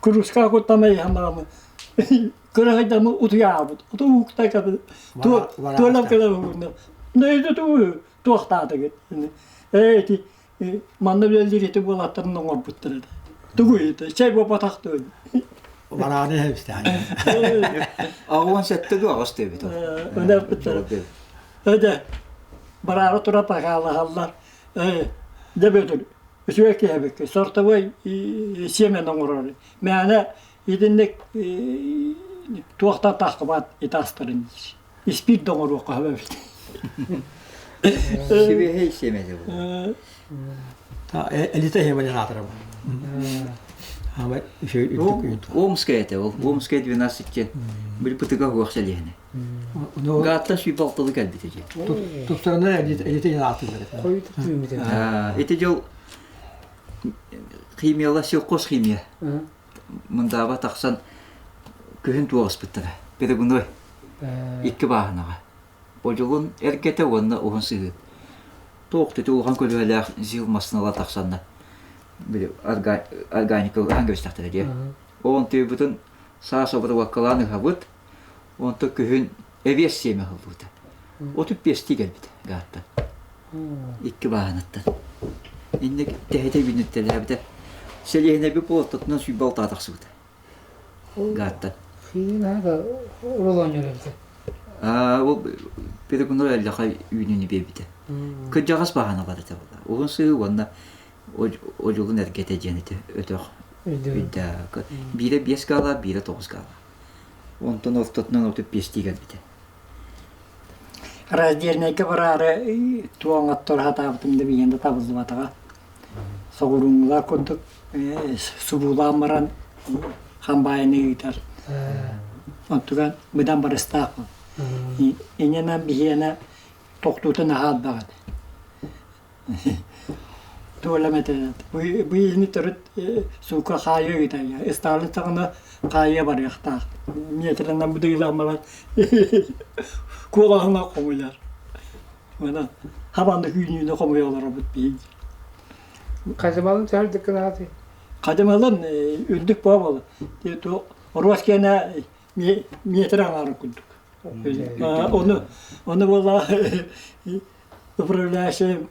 Куруска куттана иһэн баран кыраһайдамы утуйаабыт. Ото уукта кады туолан кэлэр уһугунна. Нөйдө туу туохтаатыгыт. Ээ ити манна үлэлиир ити буолаттарын оҥорбуттар этэ. Тугу ити чэй буолбатах дуо? Барааны иһэбистээн. Аҕуон сэттэ дуо аҕыс диэбит ол. Ынаппыттар. Өдө бараары тура пакаалаһаллар. Ээ дьэ Бөтүр. Үчүгэй киһи эбиккин. Сортовой сиэмэн оҥорор. Мээнэ итинник туохтан таххыбат итаастарын диир. Испиир да оҥоруохха сөп эбит. Сибиэһэй сиэмэтэ буолар. Элита сиэмэлэр аатырабын. Омская этэ ол. Омская 12 диэн билбытыга уох сэлиэһинэ. Гааттан сүүрбэ алтылы кэлбитэ дии. Тупсарана элита диэн ааттыыллар этэ. Хойут түүмүтэ. Ити дьыл химияла сельхозхимия мындааба тахсан күһүн туоҕуспуттара. Перегной икки бааһынаҕа. Одьулун эргэтэ уонна уһун сыһыы. Туох да улахан көлүөһэлээх ЗИЛ массыыналар тахсанна били органика ыһан кэбистэхтэрэ дии. Ол онтуйбутун саас обработкалаан ыһабыт, онто күһүн эбиэс сиэмэ ыһыллыбыта. 35-тии кэлбитэ гааттан. Икки бааһынаттан. Инник тэһитэ үүнүттэлээбитэ. Сэлиэһинэйбит болоттотунан 26 тахсыбыта. Гааттан. Фиин аата урул оонньуур эбитэ. Ол Перегунур эллэхэ үүнүүнү биэрбитэ. Кырдьаҕас баһаналар этэ буолла. Уһун сыһыы уонна одьулун эргэтэ диэн этэ өтөх. Үрдэ. Биирэ биэс гаала, биирэ тоҕус гаала. Онтон ортотунан 35-тии кэлбитэ. Раздельнайга бараары туоҥаттар хатаабытым да билигин да табыллыбатаҕа. Соҕурууҥҥулар курдук субуулаан баран хамбаайыны ыытар. Оттуган быдан барыстаах был. Инньэнэн биһиэнэ тохтуутун аһаат этэ. Туолам этэ. Бу иһини төрүт сука хаайыы ыытайа. Сталин саҕана хаайыа барыахтаах. Метрынан быдыылаан баран куолаһына хомуйар. Манан хабанды күүнүүнү хомуйа олоробут биһиги. Хадьымалын төһө үрдүк гынаатый? Хадьымалын үрдүк буола Оруос киэнэ метр аҥаарын курдук. Ону ону буолла управляющий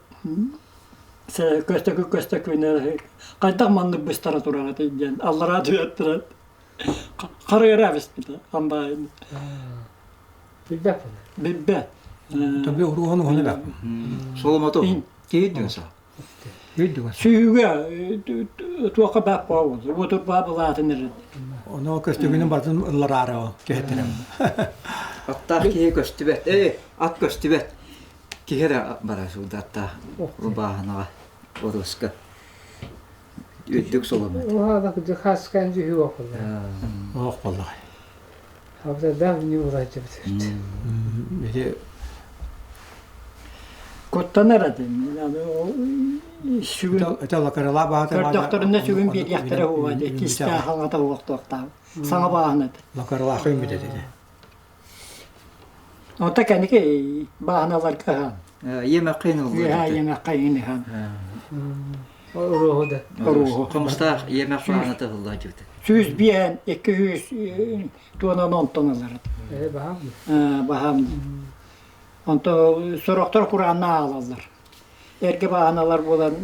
көстөкү көстөкүнэ хайдах маннык быстара тураҕытый диэн аллараа түһэттэрэн харыара биспитэ хамбаайын. Билбэт. Билбэт. Таби уруһун уһун эбэ. Соломото киһи дүҥсэ. Сүүгэ туохха баап буолла. Уотур баабылаатын эрэ. Ону көстүгүнүн батын ыллараары кэһэттерем. Аттаах киһи көстүбэт. Э, ат көстүбэт. Киһи эрэ бара сылда аттаах бааһынаҕа оруоска. Үрдүк соломо. Уһаада хаскан жүһү окулла. Ох боллаҕай. Абда не улайдыбыт. Ити Куттанар этим. Сүгүн это лакарала баата көрдөхтөрүнэ сүгүн биэриэхтэрэ уга дии кистээх хаҥата уохтуохтаах. Саҥа бааһына этэ. Лакаралаах үмүт этэ. Ота кэники бааһыналарга ыһан. Иэмэххин ылла. Иэмэххин ыһан. Оруоһу да. Оруоһу. Хомустаах иэмэх бааһыната ыһыллаа дьүтэ. 105, 200 туонан онтон ылар. Э, баһаам. Баһаам. Онто сорохтор кураанна аалаллар. Эргэ бааһыналар буолан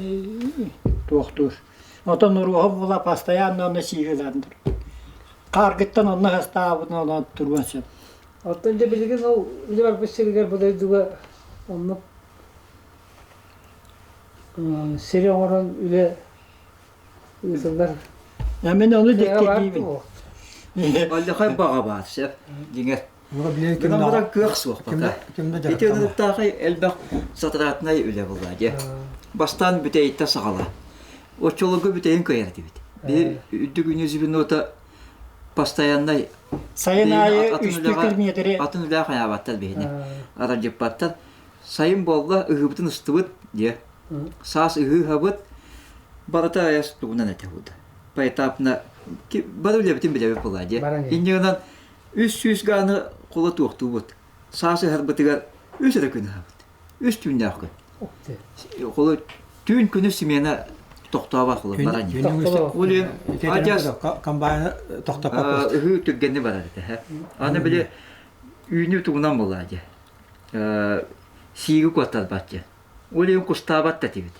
туохтуур. Отон уруоһу була постоянно онно сиигилээн тур. Хааргыттан онно хастаабытын онон туруон сөп. Оттон дьэ билигин ол үлэ барбыт сиригэр бу дойдуга оннук сири оҥорон үлэ ыытыллар. Мин ону диэкки Оллохой баҕа баар сөп дьиҥэр. Гынан баран кыах суох пока. Ити ынырыктаахай элбэх затратнай үлэ буолла дьэ. Бастаан бүтэйиттэн саҕала. Оччолорго бүтэйин кыайар этибит. Биһи үрдүк звенота постояннай Сайын аайы үстүү километри атын үлэҕэ хайаабаттар биһини. Арадьыппаттар. Сайын буолла ыһыыбытын ыстыбыт диэ. Саас ыһыы-ыһабыт барыта айас тугунан этэ буолда. Поэтапно бары үлэбитин билэбит буолаа диэ. Инньэ гынан 300 гааны хула туохтуубут. Саас ыһарбытыгар үс эрэ күн ыһабыт. Үс түүннээх күн. Холу түүн күнү смена тохтообот холу баран. Ол адьас комбайны тохтоппот. Ыһыы түргэнни барар этэ. Аны били үүнүү тугунан буолаа дьэ. Сииги куоттарбат дьэ. Ол иһин кустаабат да этибит.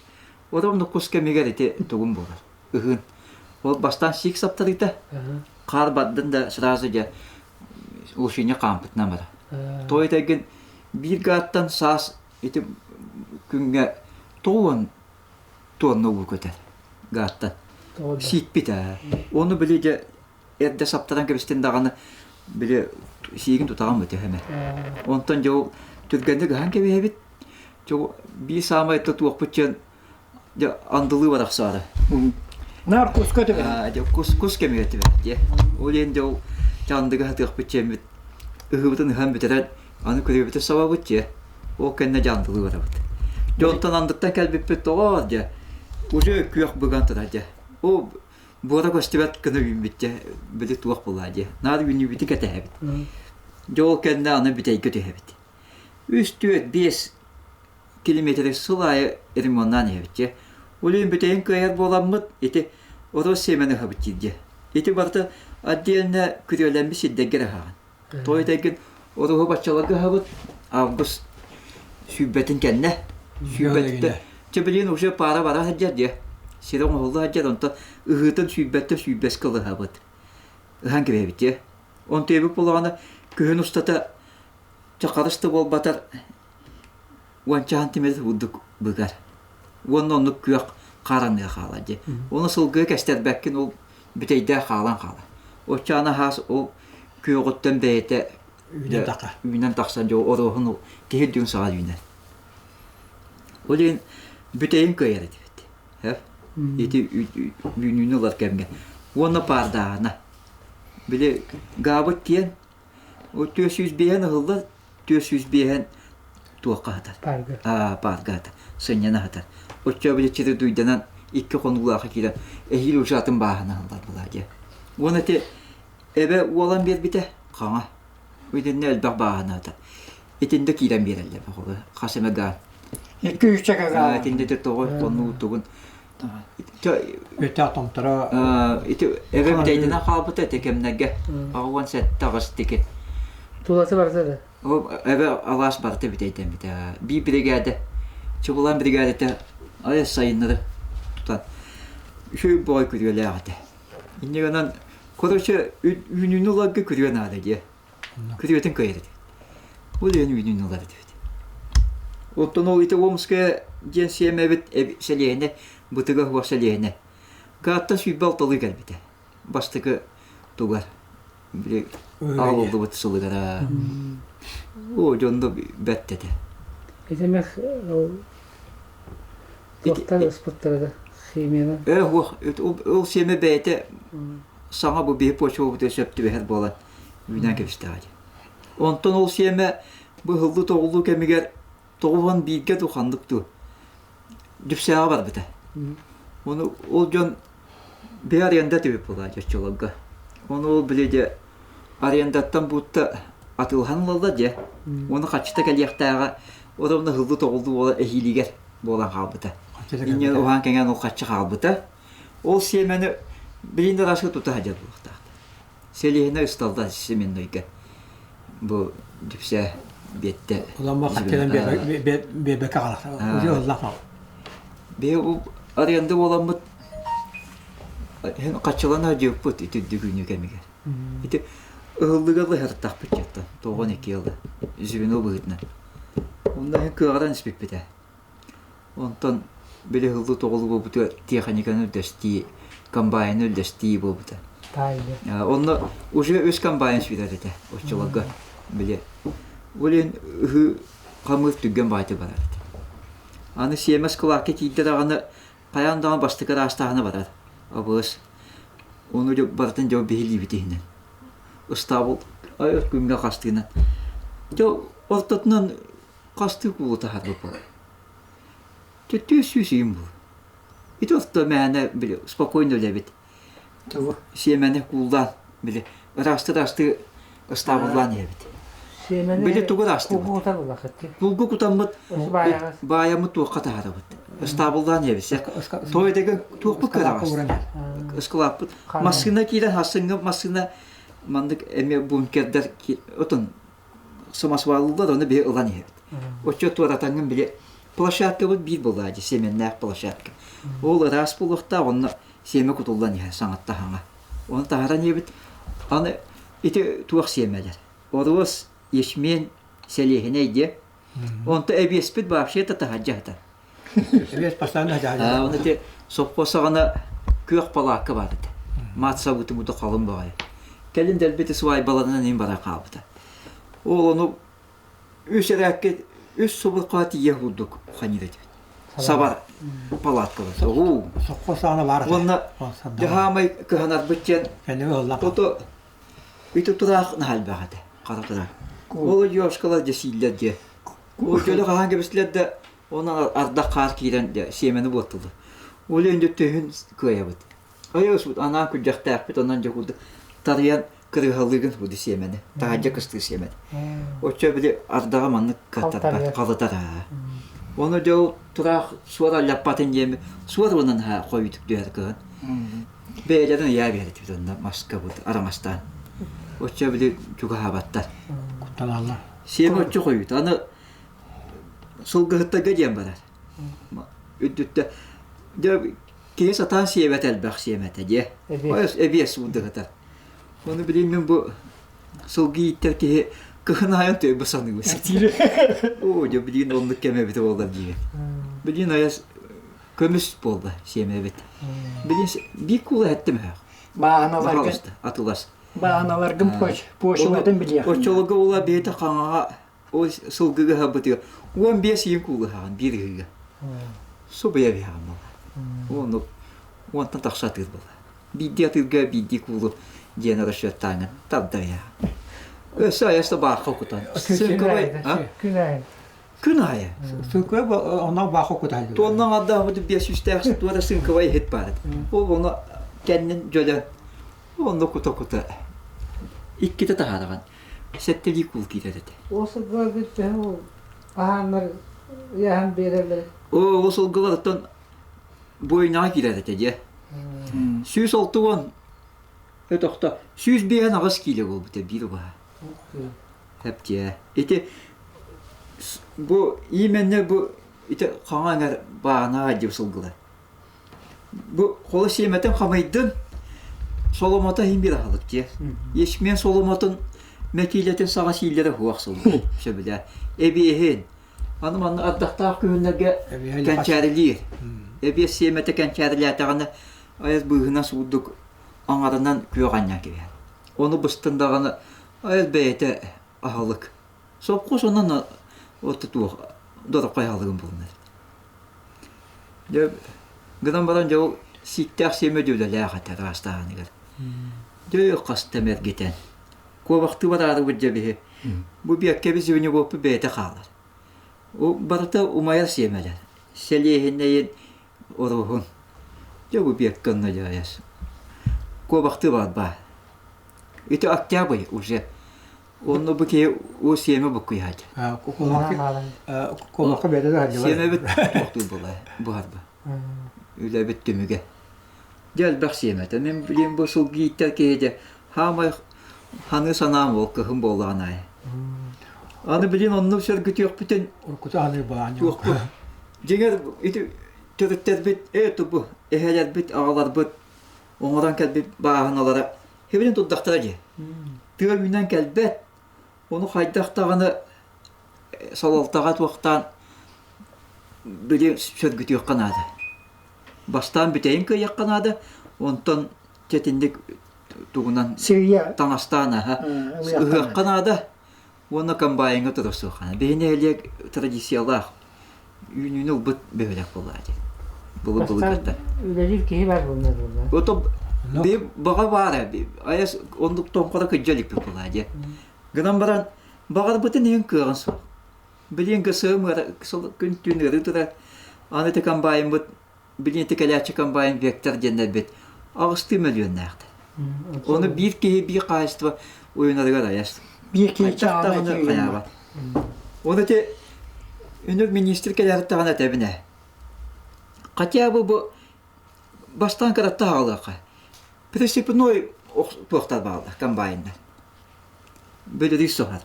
Оромну кус кэмигэр ити тугум буолар. Ыһыын. Ол бастаан сиик саптарыыта. Хаар бардын да сразу дьэ улушиня хаампытынан барар. Той этэргин биир гааттан саас ити күҥҥэ 90 туонна уу көтөр гааттан. Сиикпит ээ. Ону били дьэ эрдэ саптаран кэбистин даҕаны били сиигин тутаҕын бөтөһөмө. Онтон дьэ ол түргэнник ыһан кэбиһэбит. Дьэ биир саамай туохпут диэн дьэ андылыы барахсаары. Наар куска түбэһэр. Дьэ кус кус кэмигэр түбэһэр дьэ. Ол иһин дьэ ол андыга сатыахпыт диэммит ыһыыбытын ыһан бүтэрэн аны күрүөбүтүн сабабыт дьэ. Ол кэннэ дьэ андылыы барабыт. Дьэ онтон андыттан кэлбиппит тоҕо дьэ уже күөх быган турар дьэ. Ол буора көстүбэт гына үүммүт дьэ били туох буолаа дьэ. Наар үүнүүбүтүн кэтэһэбит. Дьэ ол кэннэ аны бүтэйгэ түһэбит. Үс, түөрт, биэс километры сыл аайы ремоннаан иһэбит дьэ. Ол иһин бүтэйин кыайар буоламмыт ити орос сиэмэни ыһабыт диир дьэ. Ити барыта отдельно күрүөлэммит сирдэргэ эрэ ыһаҕын. Тоҕо этэргин оруһу баччаларга ыһабыт август сүүрбэтин кэннэ. Сүүрбэттэ. Чэ билигин уже паара бара сылдьар дьэ. Сирэ оҥоһулла сылдьар онтон ыһыытын сүүрбэттэн сүүрбэскэ ыһабыт. Ыһан кэбиһэбит дьэ. Онтуйабыт буоллаҕына күһүн устата чэ харыс да буолбатар уончаһан тимир курдук быгар. Уонна оннук күөх хаараныа хаалар дии. Ону сылгыга кэстэрбэккин ол бүтэйдээх хаалан хаалар. Оччоҕуна хаас ол күөҕүттэн бэйэтэ Үүнэн тахха. үүнэн тахсан дьэ оруоһун ол киһи үрдүгүн саҕа үүнэр. Ол иһин бүтэйин кыайар этибит. Ити үүнүүнү ылар кэмҥэ. Уонна паардааһына. Били гаабыт киэн 405 ыһыллар, 405 туохха сытар? Паарга. Аа, паарга сытар. Сынньана сытар. Оччо били чиридуйданан икки хонуулаахы киирэн эһиил уже атын бааһына ыһыллар буолаа дии. Уонна ити эбэ уолан биэрбитэ хаҥа. Итиннэ элбэх бааһына сытар. Итиннэ киирэн биэрэллэр хас эмэ гаан. Икки үсчэкэ гаан. Итиннэ тоҕо хонуу тугун Өтөх томторо Ити эбэм бүтэйдэнэн хаалбыта ити кэмнэргэ 87 аҕыс тики. Туласы барыта да? Эбэ алаас барыта бүтэйдэммитэ. Биир биригээдэ, Чубулан биригээдэтэ айа сайыннары тутан үчүгэй бөҕө күрүөлээх этэ. Инньэ гынан, короче, үүнүүнү ыларга күрүө наада диэ. Күрүөтүн кыайар этибит. Ол иһин үүнүүнү ылар этибит. Оттон ол ити Омская диэн сиэмэбит сэлиэһинэ, бытыга суох сэлиэһинэ. Каатта 26-лыы кэлбитэ. Бастакы тугар били аҕалыллыбыт сылыгара. Оо, дьонно бэрт этэ. Итимэх ол туохтар ыспыттара да химияны? Э, уох, ол сиэмэ бэйэтэ саҥа бу биһи почвабытыгар сөп түбэһэр буолан үүнэн кэбистэҕэ дии. Онтон ол сиэмэ быһыллыы-тоҕуллуу кэмигэр 91-гэ дуу ханнык дуу Дүпсээҕэ барбыта. Ону ол дьон бэйэ аренда түбүк буолаа оччолорго. Ону ол били дьэ арендаттан буутта атыылаһан ылаллар дьэ. Ону хаччыта кэлиэхтээҕэ оромно ыһыллыы-тоҕуллуу буола эһиилигэр буолан хаалбыта. Инньэ уһаан кэҥээн ол хаччы хаалбыта. Ол сиэмэни билин да раска тута сылдьар буолуохтаах. Сэлиэһинэй ысталда семеннойга бу Дүпсээ биэттэ. Уламма хаттынан биэрбэккэ хаалар. Ыллах Бэйэ ол аренда буоламмыт хаччылана дьыппыт ити үрдүк кэмигэр. Ити ыһыллыга лыһартахпыт дьаттан тоҕон ики ыла звено быһыытынан. Онно иһин кыаҕаран испиппитэ. Онтон били ыһыллыы-тоҕулуу буолбутугар тиэхиньикэни үллэстии, комбайны үллэстии буолбута. Таайда. Онно уже үс комбайн сүүрэр этэ оччолорго били. Ол иһин ыһыы хамыыр түргэн баҕайытык барар этэ. Аны сиэмэс кылаакка киирдэ даҕаны хайаан даҕаны бастакы ыраастааһына барар. Абыас. Ону дьэ барытын дьэ биһилиибит иһинэн. Ыстаабыл айар күҥҥэ хастыынан. Дьэ ортотунан Хастыы куулу таһаарбыт буолар. 400 иин бу. Ити орто мээнэ били спокойно үлэбит. Сиэмэни кууллаан били ыраасты-ыраасты ыстаабыллаан иһэбит. Сиэмэни Били тугу ыраастыыбыт? кулгу кутар буллахыт Кулгу кутаммыт баайаммыт туохха таһаарабыт. Ыстаабыллаан иһэбит. Той деген туохпут кыраҕас. Ыскылааппыт. Массыына киирэн хассыҥҥа массыына маннык эмиэ бункердар отон самосваллар ону биһи ылан иһэбит. Оччо туоратаҥҥын били площадкабыт биир буоллаа дии сиэмэннээх площадка. Ол ыраас буолуохтаах онно сиэмэ кутуллан иһэр саҥатта хаҥа. Ону таһааран иһэбит. Аны ити туох сиэмэлэр? Оруос, ячмень, сэлиэһинэй диэ. Онто эбиэспит вообще-то таһырдьа сытар. Эбиэс постоянно Аа, Оны те соппо саҕана күөх палаакка баар этэ. Маат сабыытын курдук халыҥ баҕайы. Кэлин дэлбити свайбаларынан иһин баран хаалбыта. Ол ону үс эрээккэ үс субурхаа тиийэ курдук ханьыр этибит. Сабар палаткалар. Уу. Сокко саҕана баар этэ. Уонна дьаһаамай кыһанарбыт диэн ото ити тураах наһаа элбэх этэ. Хара тураах. Ол ёшкалар дьэ сииллэр дьэ. Ол дьөлө хаһан кэбистилэр да онон ардах хаар киирэн дьэ сиэмэни буоттулар. Ол иһин дьэ төһүн кыайабыт. Айыасбыт анаан күрдьэхтээхпит онон дьэ курдук тарыйан кырыыһалыыгын бу сиэмэни таһырдьа кыстыы сиэмэни. Оччо били ардаҕа маннык каттарбат халытар аа. Ону дьэ ол тураах суор аллаппатын диэми суор уонан аһаа хойутук түһэр кыһын. Бэйэлэрин ыйаа биэрэтибит онно маска бут араҥастаан. Оччо били чугаһаабаттар. Куттаналлар. Сиэмэ оччо хойут. Аны сылгыһыттарга диэн барар. Үрдүттэ дьэ киһи сатаан сиэбэт элбэх сиэмэтэ диэ. Эбиэс суудыһытар. Ону билин мин бу сылгы ииттэр киһи кыһын аайын төйбө саныыбын. Оо, дьэ билигин оннук кэм эбитэ буолла диибин. Билигин айас көмүс буолла сиэмэбит. Билигин биир куула эттим өһөх. Бааһыналаргын Атылас. Бааһыналаргын почватын билиэххин. Оччолорго ула бэйэтэ хаҥаҕа ол сылгыга ыһабытыгар 15 иин куулаһаҕын биир ыһыыга. Субуйа биһаҕын буолла. Ону уонтан тахса атыыр буолла. Биирдии атыырга биирдии куулу диэн расчеттааҥҥын тардарыйа. Өссө айаста баахха кутан. Сыҥкабай Күн аайы. Күн аайы. Сыҥкабай онно баахха кутаһыллар. Туонна адардаабыт биэс сүүстээх туора сыҥкабай иһит баар. Ол ону кэннин дьөлөн онно кута-кута иккитэ таһаараҕын. Сэттэлии куул киирэр этэ. Ол сылгыларгыт төһө аһааннар ыйаһан биэрэллэр? Оо, ол сылгылар оттон буойнаҕа киирэр этэ дьэ. 160 өтөхтө 158 киилэ буолбута биир убаһа. Хэптиэ. Ити бу именно бу ити хаҥа эҥэр бааһынаҕа дьип сылгылар. Бу холо сиэмэтин хамыйдын, соломото иһин биир аһылык дьиэ. Ячмень соломотун мэкиилэтин саҕа сииллэрэ суох сылгы сөбүлээ. Эбиэһин. Аны манна ардахтаах күһүннэргэ кэнчээрилиир. Эбиэс сиэмэтэ кэнчээрилээтэҕинэ айас быыһынан суурдук аҥарынан күөх анньан кэбиһэр. Ону быстан даҕаны айас бэйэтэ аһылык. Сопхуос онон туох дороххой аһылыгын булунар. Дьэ, гынан баран дьэ ол сииктээх сиэмэ дьүлэлээх этэ ыраастааһыныгар. Дьэ хаста мэргитэн. Куобахтыы бараарыбыт дьэ биһи. Бу биэккэби звеньевоппут бэйэтэ хаалар. Барыта умайар сиэмэлэр. Сэлиэһинэйин оруоһун. Дьэ бу биэккэ онно дьайас. Куобахтыы барбаа. Ити октябрь уже. Онно бу киһи уу сиэмэ буккуйааччы. Куобахха бэйэтэ да сылдьыбат. Сиэмэбит туохтуур буолла буһарба. Үлэбит түмүгэ. Дьэ элбэх сиэмэтэ. Мин билим бу сылгы ииттэр киһи дьэ хаамай ханыы санаам ол кыһын буоллаҕын аайы. Аны билин оннук сөргүтүөхпүтүн Уруккута аныыр балаан туохпут. Дьиҥэр ити төрүттэрбит ээ тубу эһэлэрбит аҕаларбыт оҥорон кэлбит бааһыналара Хибилин турдахтара дии. Тыа үүнэн кэлбэт, ону хайдах даҕаны салалтаҕа туохтаан били сөргүтүөххэ наада. Бастаан бүтэйин кыайыахха наада, онтон чэтинник тугунан Сыыйа таҥастаан аһа ыһыахха наада уонна комбайҥҥа турар суохха. Биһи нэһилиэк традициялаах үүнүүнү ылбыт бөһүөлэк буоллаҕа дии. Былыр былыргыттан. Үлэлиир киһи бар буолла буолла. Ото би баҕа баара айас оннук тоҥхоро кыдьа иликпит буоллаҕа дии. Гынан баран баҕарбытын иһин кыаҕын суох. Билигин ГСМ күн түүн ыарыы турар. Аны ити комбайнбыт билигин ити кэлээччи комбайн Вектор диэннэрбит аҕыстыы мөлүйүөннээхтэр. Ону биир киһи биир хаһаайыстыба уйунарыгар айас. Биир киһи чаҕына хайаабат. Оны ити үнүр министр кэлэртэҕин этэбин ээ. Хотя бы бу бастаан кыратта аҕалыахха. Прицепной туохтар бааллар комбайннар. Бөлөрүй соһар.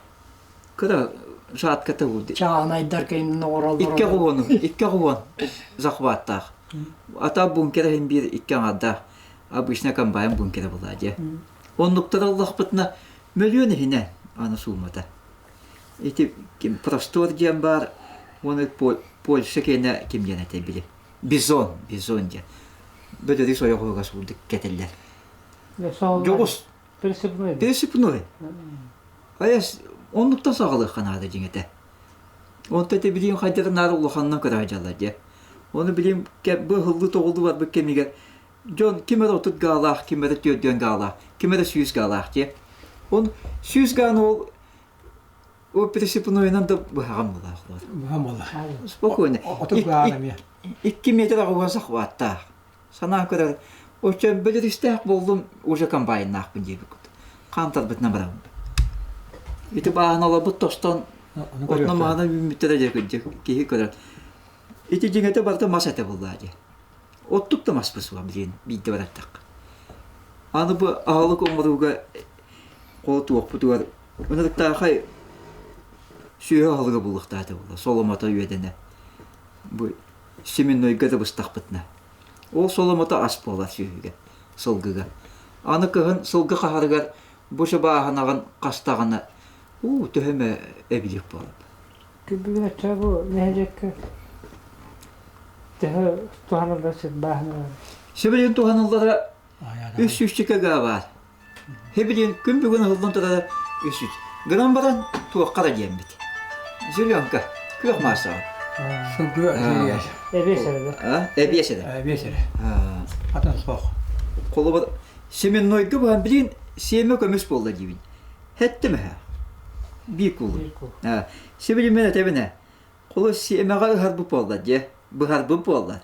Кыра жатката уурду. Чааһынайдар кэннин оҥороллор. Икки оҕуону, икки оҕуон захваттаах. Ата бункер иһин биир икки аҥардаах. Обычно комбайн бункера буолаа дьэ. Оннуктар ыллахпытына мөлүөн иһинэн аны суумата. Ити простор диэн баар. Уонна Польша киэнэ ким диэн этэй били? Бизон, бизон диэн. Бөдөрүс ойоҕуга суурдук кэтэллэр. Дьоҕус. Пересыпной. Пересыпной. Айас оннуктан саҕалыахха наада дьиҥэтэ. Онто ити билиим хайдах наада улаханынан көрө сылдьаллар дьэ. Ону билиим бу ыһыллыы-тоҕуллуу барбыт кэмигэр дьон ким эрэ 30 гаалаах, ким эрэ 40 гаалаах, ким эрэ 100 гаалаах дьэ. Он 100 гааны ол ол пересыпнойунан да быһаҕан буолаах. Быһаҕан буолар. Спокойно. 30 гаал эмиэ. 2 метр аҕуһан сахваттаах. Санаан көрөр, оччо бөлөрүстээх буоллум, уже комбайннаахпын диэбит курдук. Хаамтарбытынан барабын. Ити бааһыналарбыт тостон, отно маһына үүммүттэрэ дьэ кырдьык киһи көрөр. Ити дьиҥэтэ барыта мас этэ буоллаа дии. Оттук да маспыт суох билигин биирдэ бараттахха. Аны бу аһылык оҥорууга туохпутугар ынырыктаахай сүөһү аһылыга булуохтаах этэ буолла, соломото үөдэнэ. Бу семеннойга да быстахпытына. Ол соломото ас буолар сүөһүгэ, сылгыга. Аны кыһын сылгы хаһарыгар бу сыбааһынаҕын хастаҕына, уу, төһө эмэ эбилик буолар. Бүгүн оччо бу нэһилиэккэ төһө туһаныллар сир бааһыналар? Сибилигин туһаныллара үс сүүсчэкэ гаа баар. Һэбилиэн күн бүгүн ыһыллан турара үс үс. Гынан баран туохха да диэммит. Зеленка, күөх маассаҕа. Сылгы Эбиэс эрэ. Эбиэс эрэ. Эбиэс эрэ. Атын суох. Холобур, семеннойга быһан билигин сиэмэ көмүс буолла диибин. Хэттим эһэ. Биир куулу. Сибилин мен этэбин ээ. Холу сиэмэҕэ ыһарбыт буолла дьэ. Быһарбыт буолла.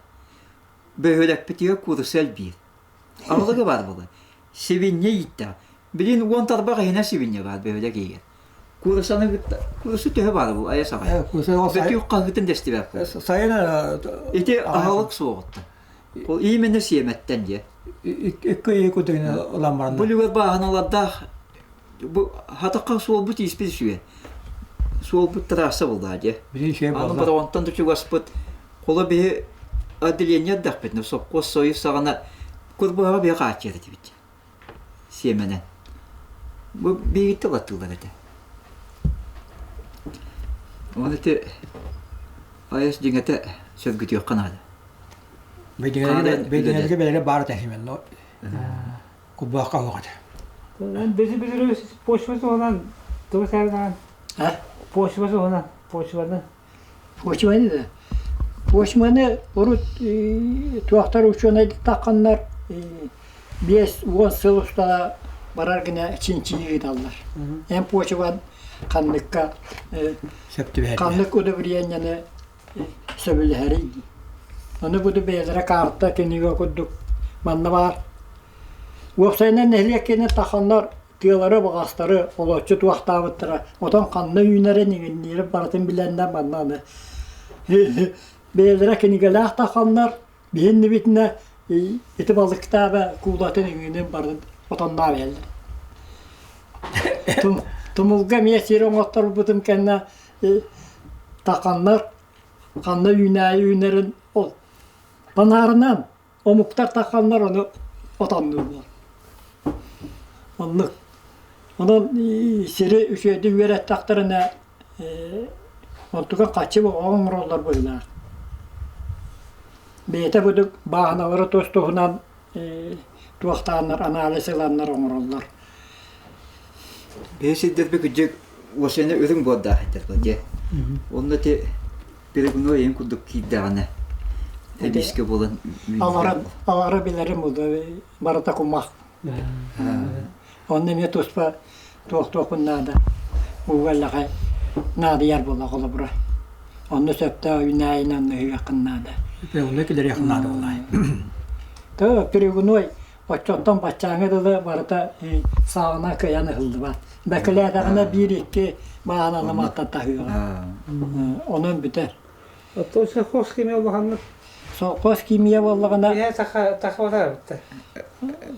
Бөһүөлэкпитигэр куурусса элбиир. Аҕалыга баар буолар. Сибинньэ ииттээх. Билигин уон тарбах иһинэн сибинньэ баар бөһүөлэк иһигэр. Куурусаны кытта куурусса төһө баара бу айа саҕай. Бөтүүк хаһыытын дэстибэт. Сайын Ити аһылык суоҕуттан. Ол именно сиэмэттэн диэ. Икки ый кутугун ылан баран. Бу үлүгэр бааһыналардаах бу хатахха суолбут ииспит үчүгэй. Суолбут трасса буоллаа дьэ. Билин үчүгэй Аны буолла. Бороҕонтон да чугаспыт. Холо биһи отделение эрдэхпитинэ сопхуос союз саҕана Курбуһаҕа биһи хааччыйар этибит. Сиэмэнэн. Бу биһигиттэ ылаттыыллар этэ. Ол ити айас дьиҥэтэ сөргүтүөххэ наада. Бэйдиҥэлэргэ бэлэрэ баар этэ именно курбуһахха суох этэ. Бизи билэр почва туһунан тугу сэргээн? Почва туһунан, почваны. Почваны да. Почваны урут туохтар учуонайдатахханнар 50 сыл устата барар гына чинчийии ыыталлар. Эн почван ханныкка ханнык удобрениены сөбүлэһэрий дии. Ону буду бэйэлэрэ карта кинигэ курдук манна баар. Уопсайынан нэһилиэк киэнэ таханнар тыалары, баҕастары олоччу туохтаабыттара. Отон ханна үүнэрин, иҥинниирин барытын билэннэр манна аны бэйэлэрэ кинигэлээх таханнар биһиннибитинэ ити балыктааба куулатын иҥинин барытын отонноон иһэллэр. Тумулга эмиэ сир оҥотторбутум кэннэ таханнар ханна үүнээйи үүнэрин ол панаарынан омуктар тахханнар ону отоннууллар. Оннук. Онон сири үчүгэйдик үөрэттэхтэринэ онтуга хаччы оҥороллор быһыылаах. Бэйэтэ курдук бааһыналары тус-туһунан туохтааннар анализ ыланнар оҥороллор. Биһи сирдэрбит кырдьык уосайна үрүҥ буордаах этэр дьэ. Онно ити перегной эйин курдук киирдэҕинэ эбиискэ буолан Алара, алара билэрим барыта кумах. Онно эмиэ туспа туох-туохпун наада ууга эллэхэ наадыйар буолла холобура. Онно сөптөөх үүнээйинэн ыһыаххын наада. Перегной киллэриэххин наада буоллаҕай. То перегной Оччоттон баччааҥҥа дылы барыта саҕана кыайан ыһыллыбат. Бэкилээтэҕинэ биир-икки бааһынаны мантан таһыаҕа. Онон бүтэр. Оттон совхоз химия улаханнык Совхоз химия буоллаҕына Биһэ саха тахабатар эбиттэр.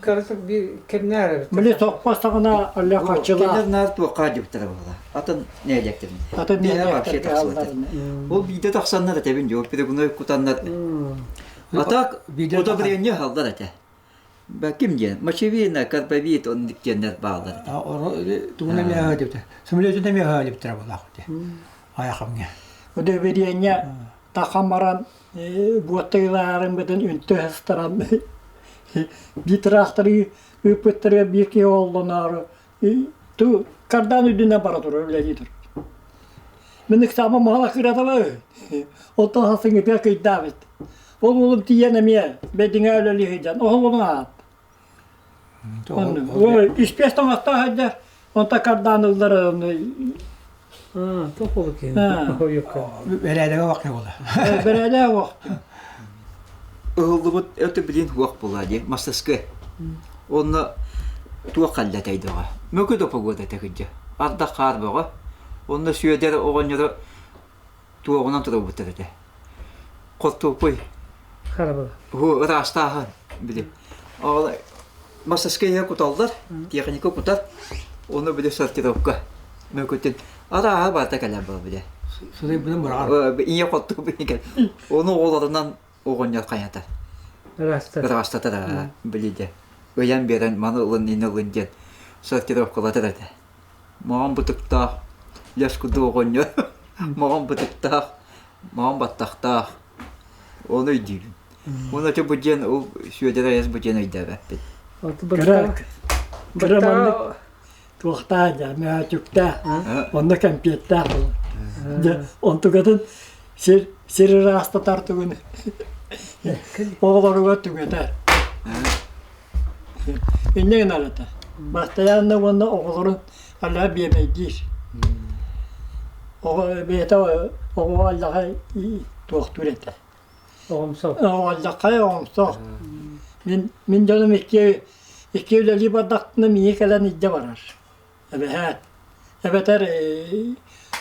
Кырасык биир кэмнээр эбиттэр. Били совхоз саҕана оле хаччылаах. Кинилэр наар туохха дьыбыттара буолла. Атын нэһилиэктэрин. Атын Биһэ вообще нэһилиэктэргэ тахсыбаттар. Ол биирдэ тахсаннар этэбин дьэ, перегной кутаннар. А так удобрение халлар этэ. Ким диэн? Мочевина, карбовид оннук диэннэр бааллар этэ. Тугун эмиэ диэбитэ. Самолетун эмиэ диэбиттэрэ буолаах дии. Айахамҥа. Удостоверение тахан баран буоттайылаарыммытын үнтү ыстаран биир тыраахтары ыыппыттарыгар биир киһи оллоноору ту кардан үрдүнэн бара турар үлэлии турар. Мин ыксаама маһала кыратаба оттон хасыҥытыга кыйдаабыт. Ол уолум тиийэн эмиэ бэдиҥэ үлэлии сылдьан оһоллонун аат. Испиэс таҥастаах сылдьар, онто кардаан ыллар Бэрээдэгэ вакты буола. Бэрээдэгэ вакты. Ыһыллыбыт өтө билин хуох була дии мастаскы. Онно туох халлатай дөҕө. Мөкү да погода этэ кыдьа. Ардах хаар бөҕө. Онно Сүөдэр оҕонньоро туоҕунан турабыттар этэ. Хортуоппуй. Харабыл. Бу ыраастааһын били. Ол мастаскы куталлар, техника кутар. Ону били сортировка. Мөкүтүн арааһа барыта кэлэр буол били. Сылайбытын быраҕар. Ийэ хоттук кэл. Ону оҕолорунан оҕонньор хайатар. Ыраастатар. Ыраастатар били дьэ. Ыйан биэрэн маны ылын, ини ылын диэн сортировкалатар этэ. Маҕан бытыктаах, лэс курдук оҕонньор, маҕан бытыктаах, маҕан баттахтаах. Ону өйдүүбүн. Уонна ити бу диэн ол Сүөдэр айас бу диэн өйдөөбөппүн. Кыра кыра маннык туохтаах дьэ мөһөөчүктээх онно кэмпиэттээх буолар. Дьэ онтукатын сир сир ыраастатар тугун оҕолоругар түҥэтэр. Инньэ гынар этэ. Бастайаанна уонна оҕолорун аллаһа биэбэйдиир. Оҕо бэйэтэ оҕо аллаҕа туохтуур этэ. Оҕомсох. Оҕоллоххой оҕомсох. Мин мин дьонум икки икки үлэлии бардахпына миигин кэлэн илдьэ барар. Эбэһээт. Эбэтэр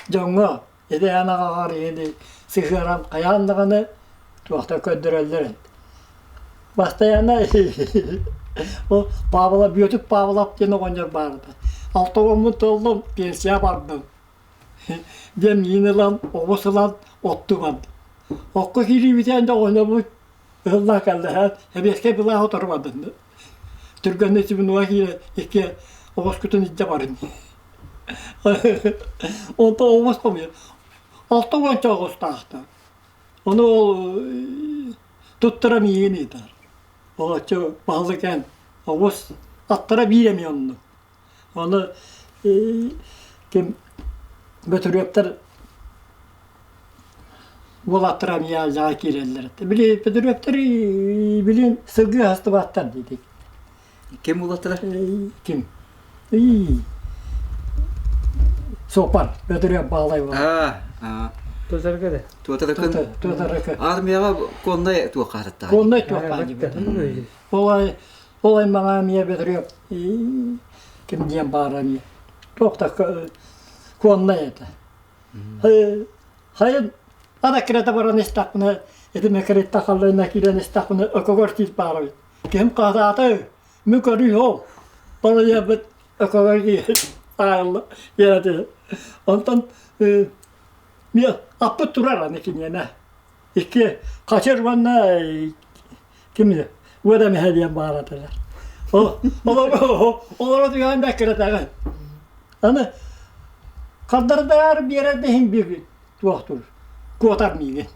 дьоҥҥо идээн аҕаҕар иһини сыһыаран хайаан даҕаны туохта көрдөрөллөр эбит. Бастайаана ол Павла Бүөтүк Павлов диэн оҕонньор баар этэ. Алта уоммун туоллум, пенсия бардым. Диэн миин ылан, оҕус ылан оттуу бардым. Окко киириибитэ да оҕонньорбут ыһыллаа кэллэһээт, эбиэскэй былааһы утары бардым. Түргэнник сибинуга киирэ икки оҕускутун илдьэ барын. Онтон оҕус хомуйар. 60 оҕустаахтар. Ону ол туттара миигин ыытар. Олоччу баһылык эн оҕус аттара биир эмиэ оннук. Ону ким Бөтүрүөптэр уолаттара эмиэ алдьаҕа киирэллэр этэ. Били Бөтүрүөптэр билин сылгы аһастыбаттар диэтик. Ким уолаттара? Ким? Суоппар Бөтүрүөп Баалай уола. Аа, Туотарга да. Туотарыкын. Туотарыкы. Армияҕа коннай туохха хататтаҕа. Коннай туохха Ол Ол аймаҕа эмиэ Бөтүрүөп ким диэн баара эмиэ туох да куоннай этэ. Хайын ана кирэтэ баран истэхпинэ ити мэкэритте халлайна киирэн истэхпинэ өкөгөр тиит баара эбит. Киһим хаһаата мин көрүү ол балайабыт өкөгөр таайылла диэн Онтон миэ аппыт турар аны киниэнэ. Икки хачыр уонна ким уода мэһэ диэн баар этилэр. Олоро түһээн да кыратаҕын. Аны хардардар биэрэр да иһин биир туохтуур куотар миигин.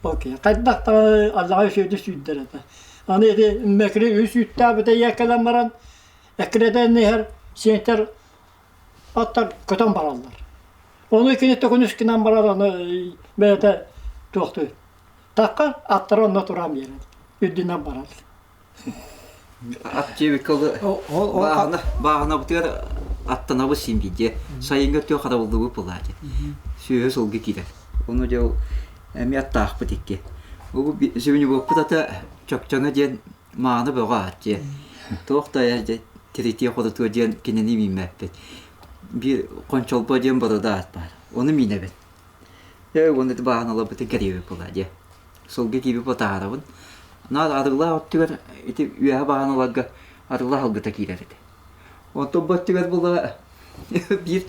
Окей. Хайдах даҕаны аллаҕа үсүөдү сүүрдэр этэ. Аны ити мэкри үс үүттээбитэ ийэ кэлэн баран эккирэтэн иһэр сиэнтэр аттар көтөн бараллар. Ону кини төкүнүс гынан барар аны бэйэтэ туохтуур Такка аттара онно туран биэрэр, үрдүнэн барар. Ат диэбиккэ ол бааһына бааһынабытыгар аттанабыт син биирдэ. Сайыҥҥы өттүгэр харабыллыыбыт буолааччы. Сүөһү сылгы киирэр. Ону дьэ ол эмиэ аттаахпыт икки. Бу сүбүнүбуппут ата Чөкчөҥө диэн мааны бөҕө аат дьиэ. Туох да дьэ тиритиэ-хорутуо диэн кинини мииммэппит. Биир Хончолбо диэн борода аат баар. Ону миинэбин. Ээ уонна ити бааһыналарбытын кэриэбит буолаа диэ. Сылгы киирбит батаарабын. Наар арыгылаах өттүгэр ити үөһэ бааһыналарга арыгылаах ылгыта киирэр этэ. Онтон бу өттүгэр буолла биир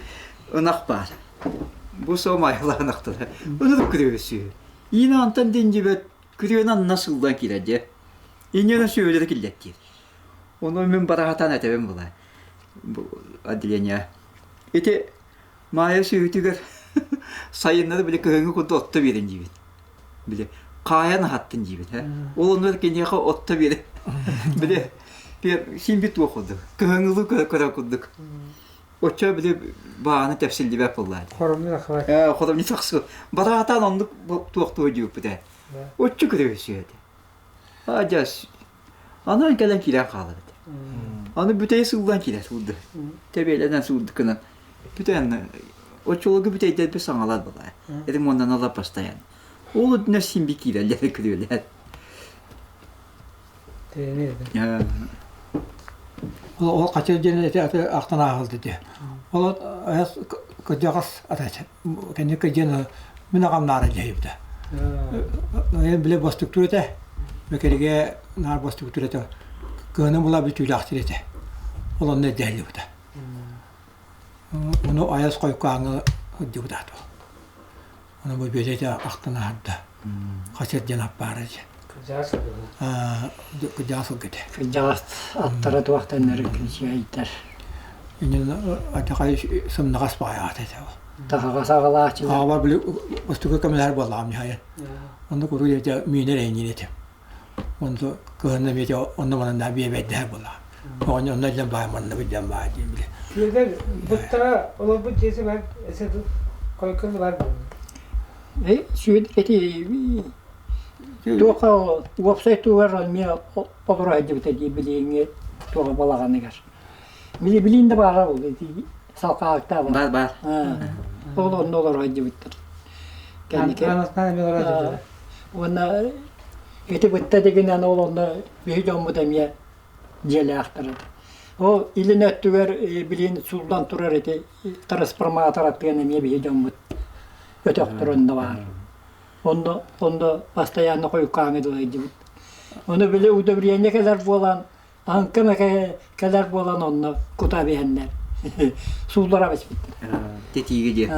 ынах баар. Бу суомайылаах ынахтара. Ынырык күрүө сүөһү. Иин антан диндибэт күрүөнү анна сылдан киирэр дьэ. Инньэ сүөһүлэри киллэттиир. Ону мин бараһатаан этэбин була бу отделение. Ити Маайа сүөһүтүгэр Сайыннары били кыһыҥҥы курдук отто биэрин диибит. Били хаайан аһаттын диибит. Ол оннугар киниэхэ отто биэрин. Били син бит туох курдук. Кыһыҥҥылыы көрө курдук. Оччо били бааны тэпсиллибэт буоллаа. Хоромньу тахсыбат. Хоромньу тахсыбат. Бараатаан оннук туохтуо диэбиппит ээ. Оччо көрөбүсүө этэ. Адьас Анаан кэлэн киирэн хаалар этэ. Аны бүтэй сууллан киирэр суурду. Тэбиэлэнэн суурдукунан. Бүтэн оччолорго бүтэйдэрбит саҥалар была. Ремоннаналар постоянно. Ол үрдүнэ син би киирэллэр күрүөлэр. Ол хачыр диэн эти аты ахтан ааҕылды дии. Ол кырдьаҕас ата кэнники диэн мин аҕам наара дьаһайбыта. Бile бастыктуур этэ. Мекериге наар бастыктуур этэ. Кыһыны була бүтүүлээхтир этэ. Ол онно эрдэһиллибитэ. Ону айас хойуккааҥҥа сылдьыбыта. Ону бу бэйэтэ ахтан аһарда. Хачыр диэн аппаара дьэ. Кырдьаҕас сылгы этэ. Кырдьаҕас аттара туохтаннары күнсүйэйдэр. Иннин атахай сымнаҕас баҕайы этэ ол. Таһаҕас аҕалааччылар. Аҕабар били устука көмөлөһөр буоллаҕым ньаһайан. Онно куруук этэ миинэр эйниин этим. Онто кыһынна миэтэ онно манна биэбэйдэһэр буоллаҕым. Оҕонньор онно дьэн баай манна дьэн баай диэн били. Сүөдэр буттара олорбут дьиэси бар эсэ койкун бар буолла. Э сүөдэр ити туохха уопсай тугар эмиэ олоро сылдьыбыта дии билиҥҥи туоҕа балаҕаныгар. Били билиин да баара ол ити салхаахтаах Бар бар. Ол онно олоро сылдьыбыттар. Кэнники уонна ити бытта дигинэн ол онно биһи дьоммут эмиэ дьиэлээхтэр этэ. Ол илин өттүгэр билин сууллан турар ити трансформатор аттыгар эмиэ биһи дьоммут өтөхтөр онно баар. Онно онно постоянно хойуккааҥы дылы сылдьыбыт. Ону били удобрение кэлэр буолан аҥка мэкэ кэлэр буолан онно кута биһэннэр сууллара биспиттэр. Тетиги диye.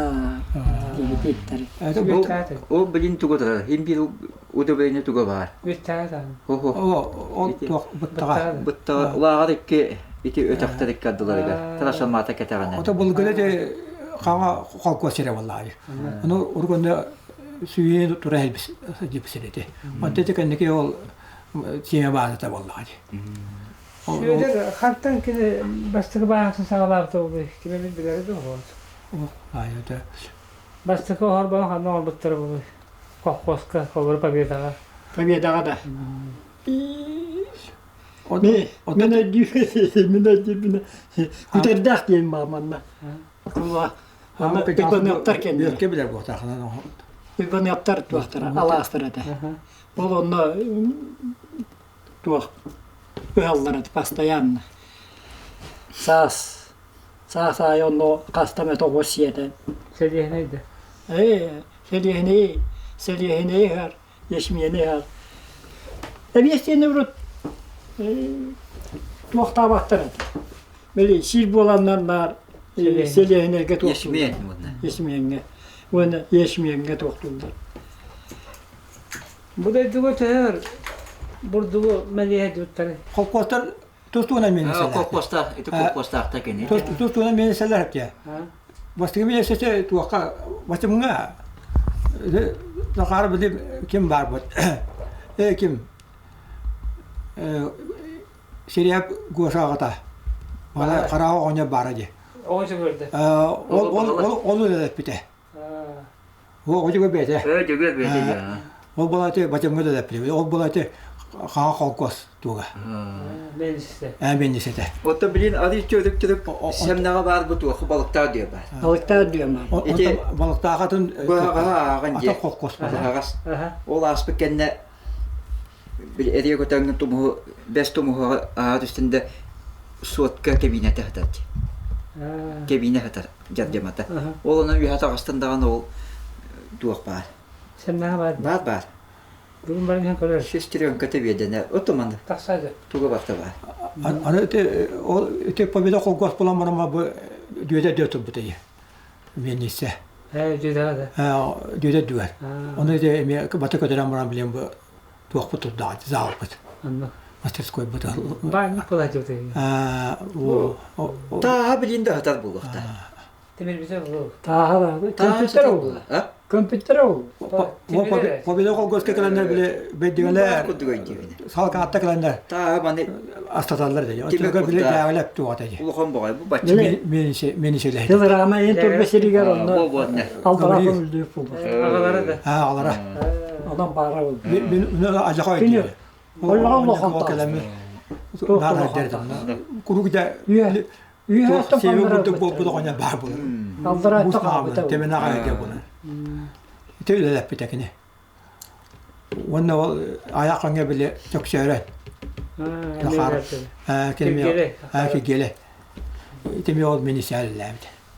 Тетиги тииттэр. Ол билин туга турар. Хим бир удобрение туга бар. Ол туох быттаҕа. Быттаҕа улааҕар икки ити өтөхтөр икки ардыларыгар трансформатор кэтэҕинэ. Ото булгуна де хаҥа холкуос сирэ буоллаҕа. Ону урукунна сүйүн тура сылдьыбысыр ити. Онто ити кэнники ол тиэмэ баазата буоллаҕа дии. Сүөдэр хантан кини бастакы бааһын саҕалаабыта буолуой? Ким эмит билэрэ дуо буолуо? Аайата. Бастакы оһорбону ханна оҥорбуттара буолуой? Колхозка, холобур, Победаҕа. Победаҕа да. Мин өйдүүбүн, мин өйдүүбүн. Күтэрдээх диэн баа манна. Кула Уйбаныаптар кэннэ. Үөркэ билэр буолтаахынан Уйбаныаптар туохтара, алаастар этэ. Ол онно туох ыһаллар этэ постоянно. Саас саас аайы онно хаста эмэ тоҕус сиэтэн. Сэлиэһинэй да? Ээ, сэлиэһинэй, сэлиэһинэй ыһар, ячмени ыһар. Эбиэстиэни урут туохтаабаттар этэ. Били сир буоланнар наар сэлиэһинэйгэ туохтууллар. Ячмеҥҥэ. Уонна ячмеҥҥэ туохтууллар. Бу дойдуга төһөр бурдугу мэлиэһэ дьуттары. Холкуостар тустууна миэнисэлэр. Холкуостаах, ити холкуостаахта кини. Тустууна миэнисэлэр этэ. Бастакы миэнисэте туохха Батымҥа Захар били ким баарбыт? Э ким? Сириэп Гоша аҕата. Хараҕа оҕонньор баара дии. Оҕо чөгөрдө. Ол ол ол ол үлэлэппитэ. Ол дьөгөр бэйэтэ. Э дьөгөр бэйэтэ дии. Ол балаты Батымҥа үлэлэппитэ. Ол балаты хаҥа холкуос туга. Мэнситэ. Ээ мэнситэ. Ото билин ары чөрүк чөрүк сэмнэҕэ баар бу туох балыктаах диye бар. Балыктаах диye бар. Ити балыктаахатын быһаҕаһа ааҕан дьиэ. Ата холкуос. Быһаҕас. Ол ааспыт кэннэ Били эрийэ көтөҥҥүн тумуһу бэс тумуһуҕа ааһа түстүн да суотка кэбиинэтэ сытар дии. Кэбиинэ сытар дьардьамата. Ол онон үөһэ таҕыстын даҕаны ол туох баар. Сэмнэҕэ баар. Баар баар. Бүгүн баран иһэн көрөр. Сестренката биэрдэнэ. Отуманы. Тахсаады. Туга барта баар. Аны ити ол ити победа холкуос буолан баран бу дүөдэ дүө турбута Миэнниссэ. Ээ, дьүдэҕэ да. Ээ, дьүдэ дүгэр. Ону ити эмиэ бата көтөрөн баран билэн бу туохпут турдаҕа заалбыт. Онно. Мастерскойбут. Баанньык буолааччыбыт. Ээ, Тааһа билин да сытар буолуохтаах. Тимирбитэ булуу. Тааһа көмпүттэрэ буолла. Көмпүттэрэ буолла. Победа колгоска кэлэннэр били бэйдигэлэр курдук өйдүүбүн. Салгаатта кэлэннэр Тааһы маны астаталлар дии. Оччолорго били дээгэлэп туоҕата дии. Улахан баҕай бу бачча. Миэнисэлэһит. Тыл Рама эн турба сиригэр онно алтара көмүлдүүр буолбут. Аҕалара да. Аҕалара. Онон баара буолла. Мин ажаха өйдүүр. Оллоҕон улахан Курук да Сиэбэ курдук буолбут оҕонньор баар буолар. Аллара хаалбыта. Темэн аҕай диэ буолар. Ити үлэлэппитэ кини. Уонна ол айах өҥө били чөксөөрөн. Киргиэлэ. Итими ол минисээллээбит.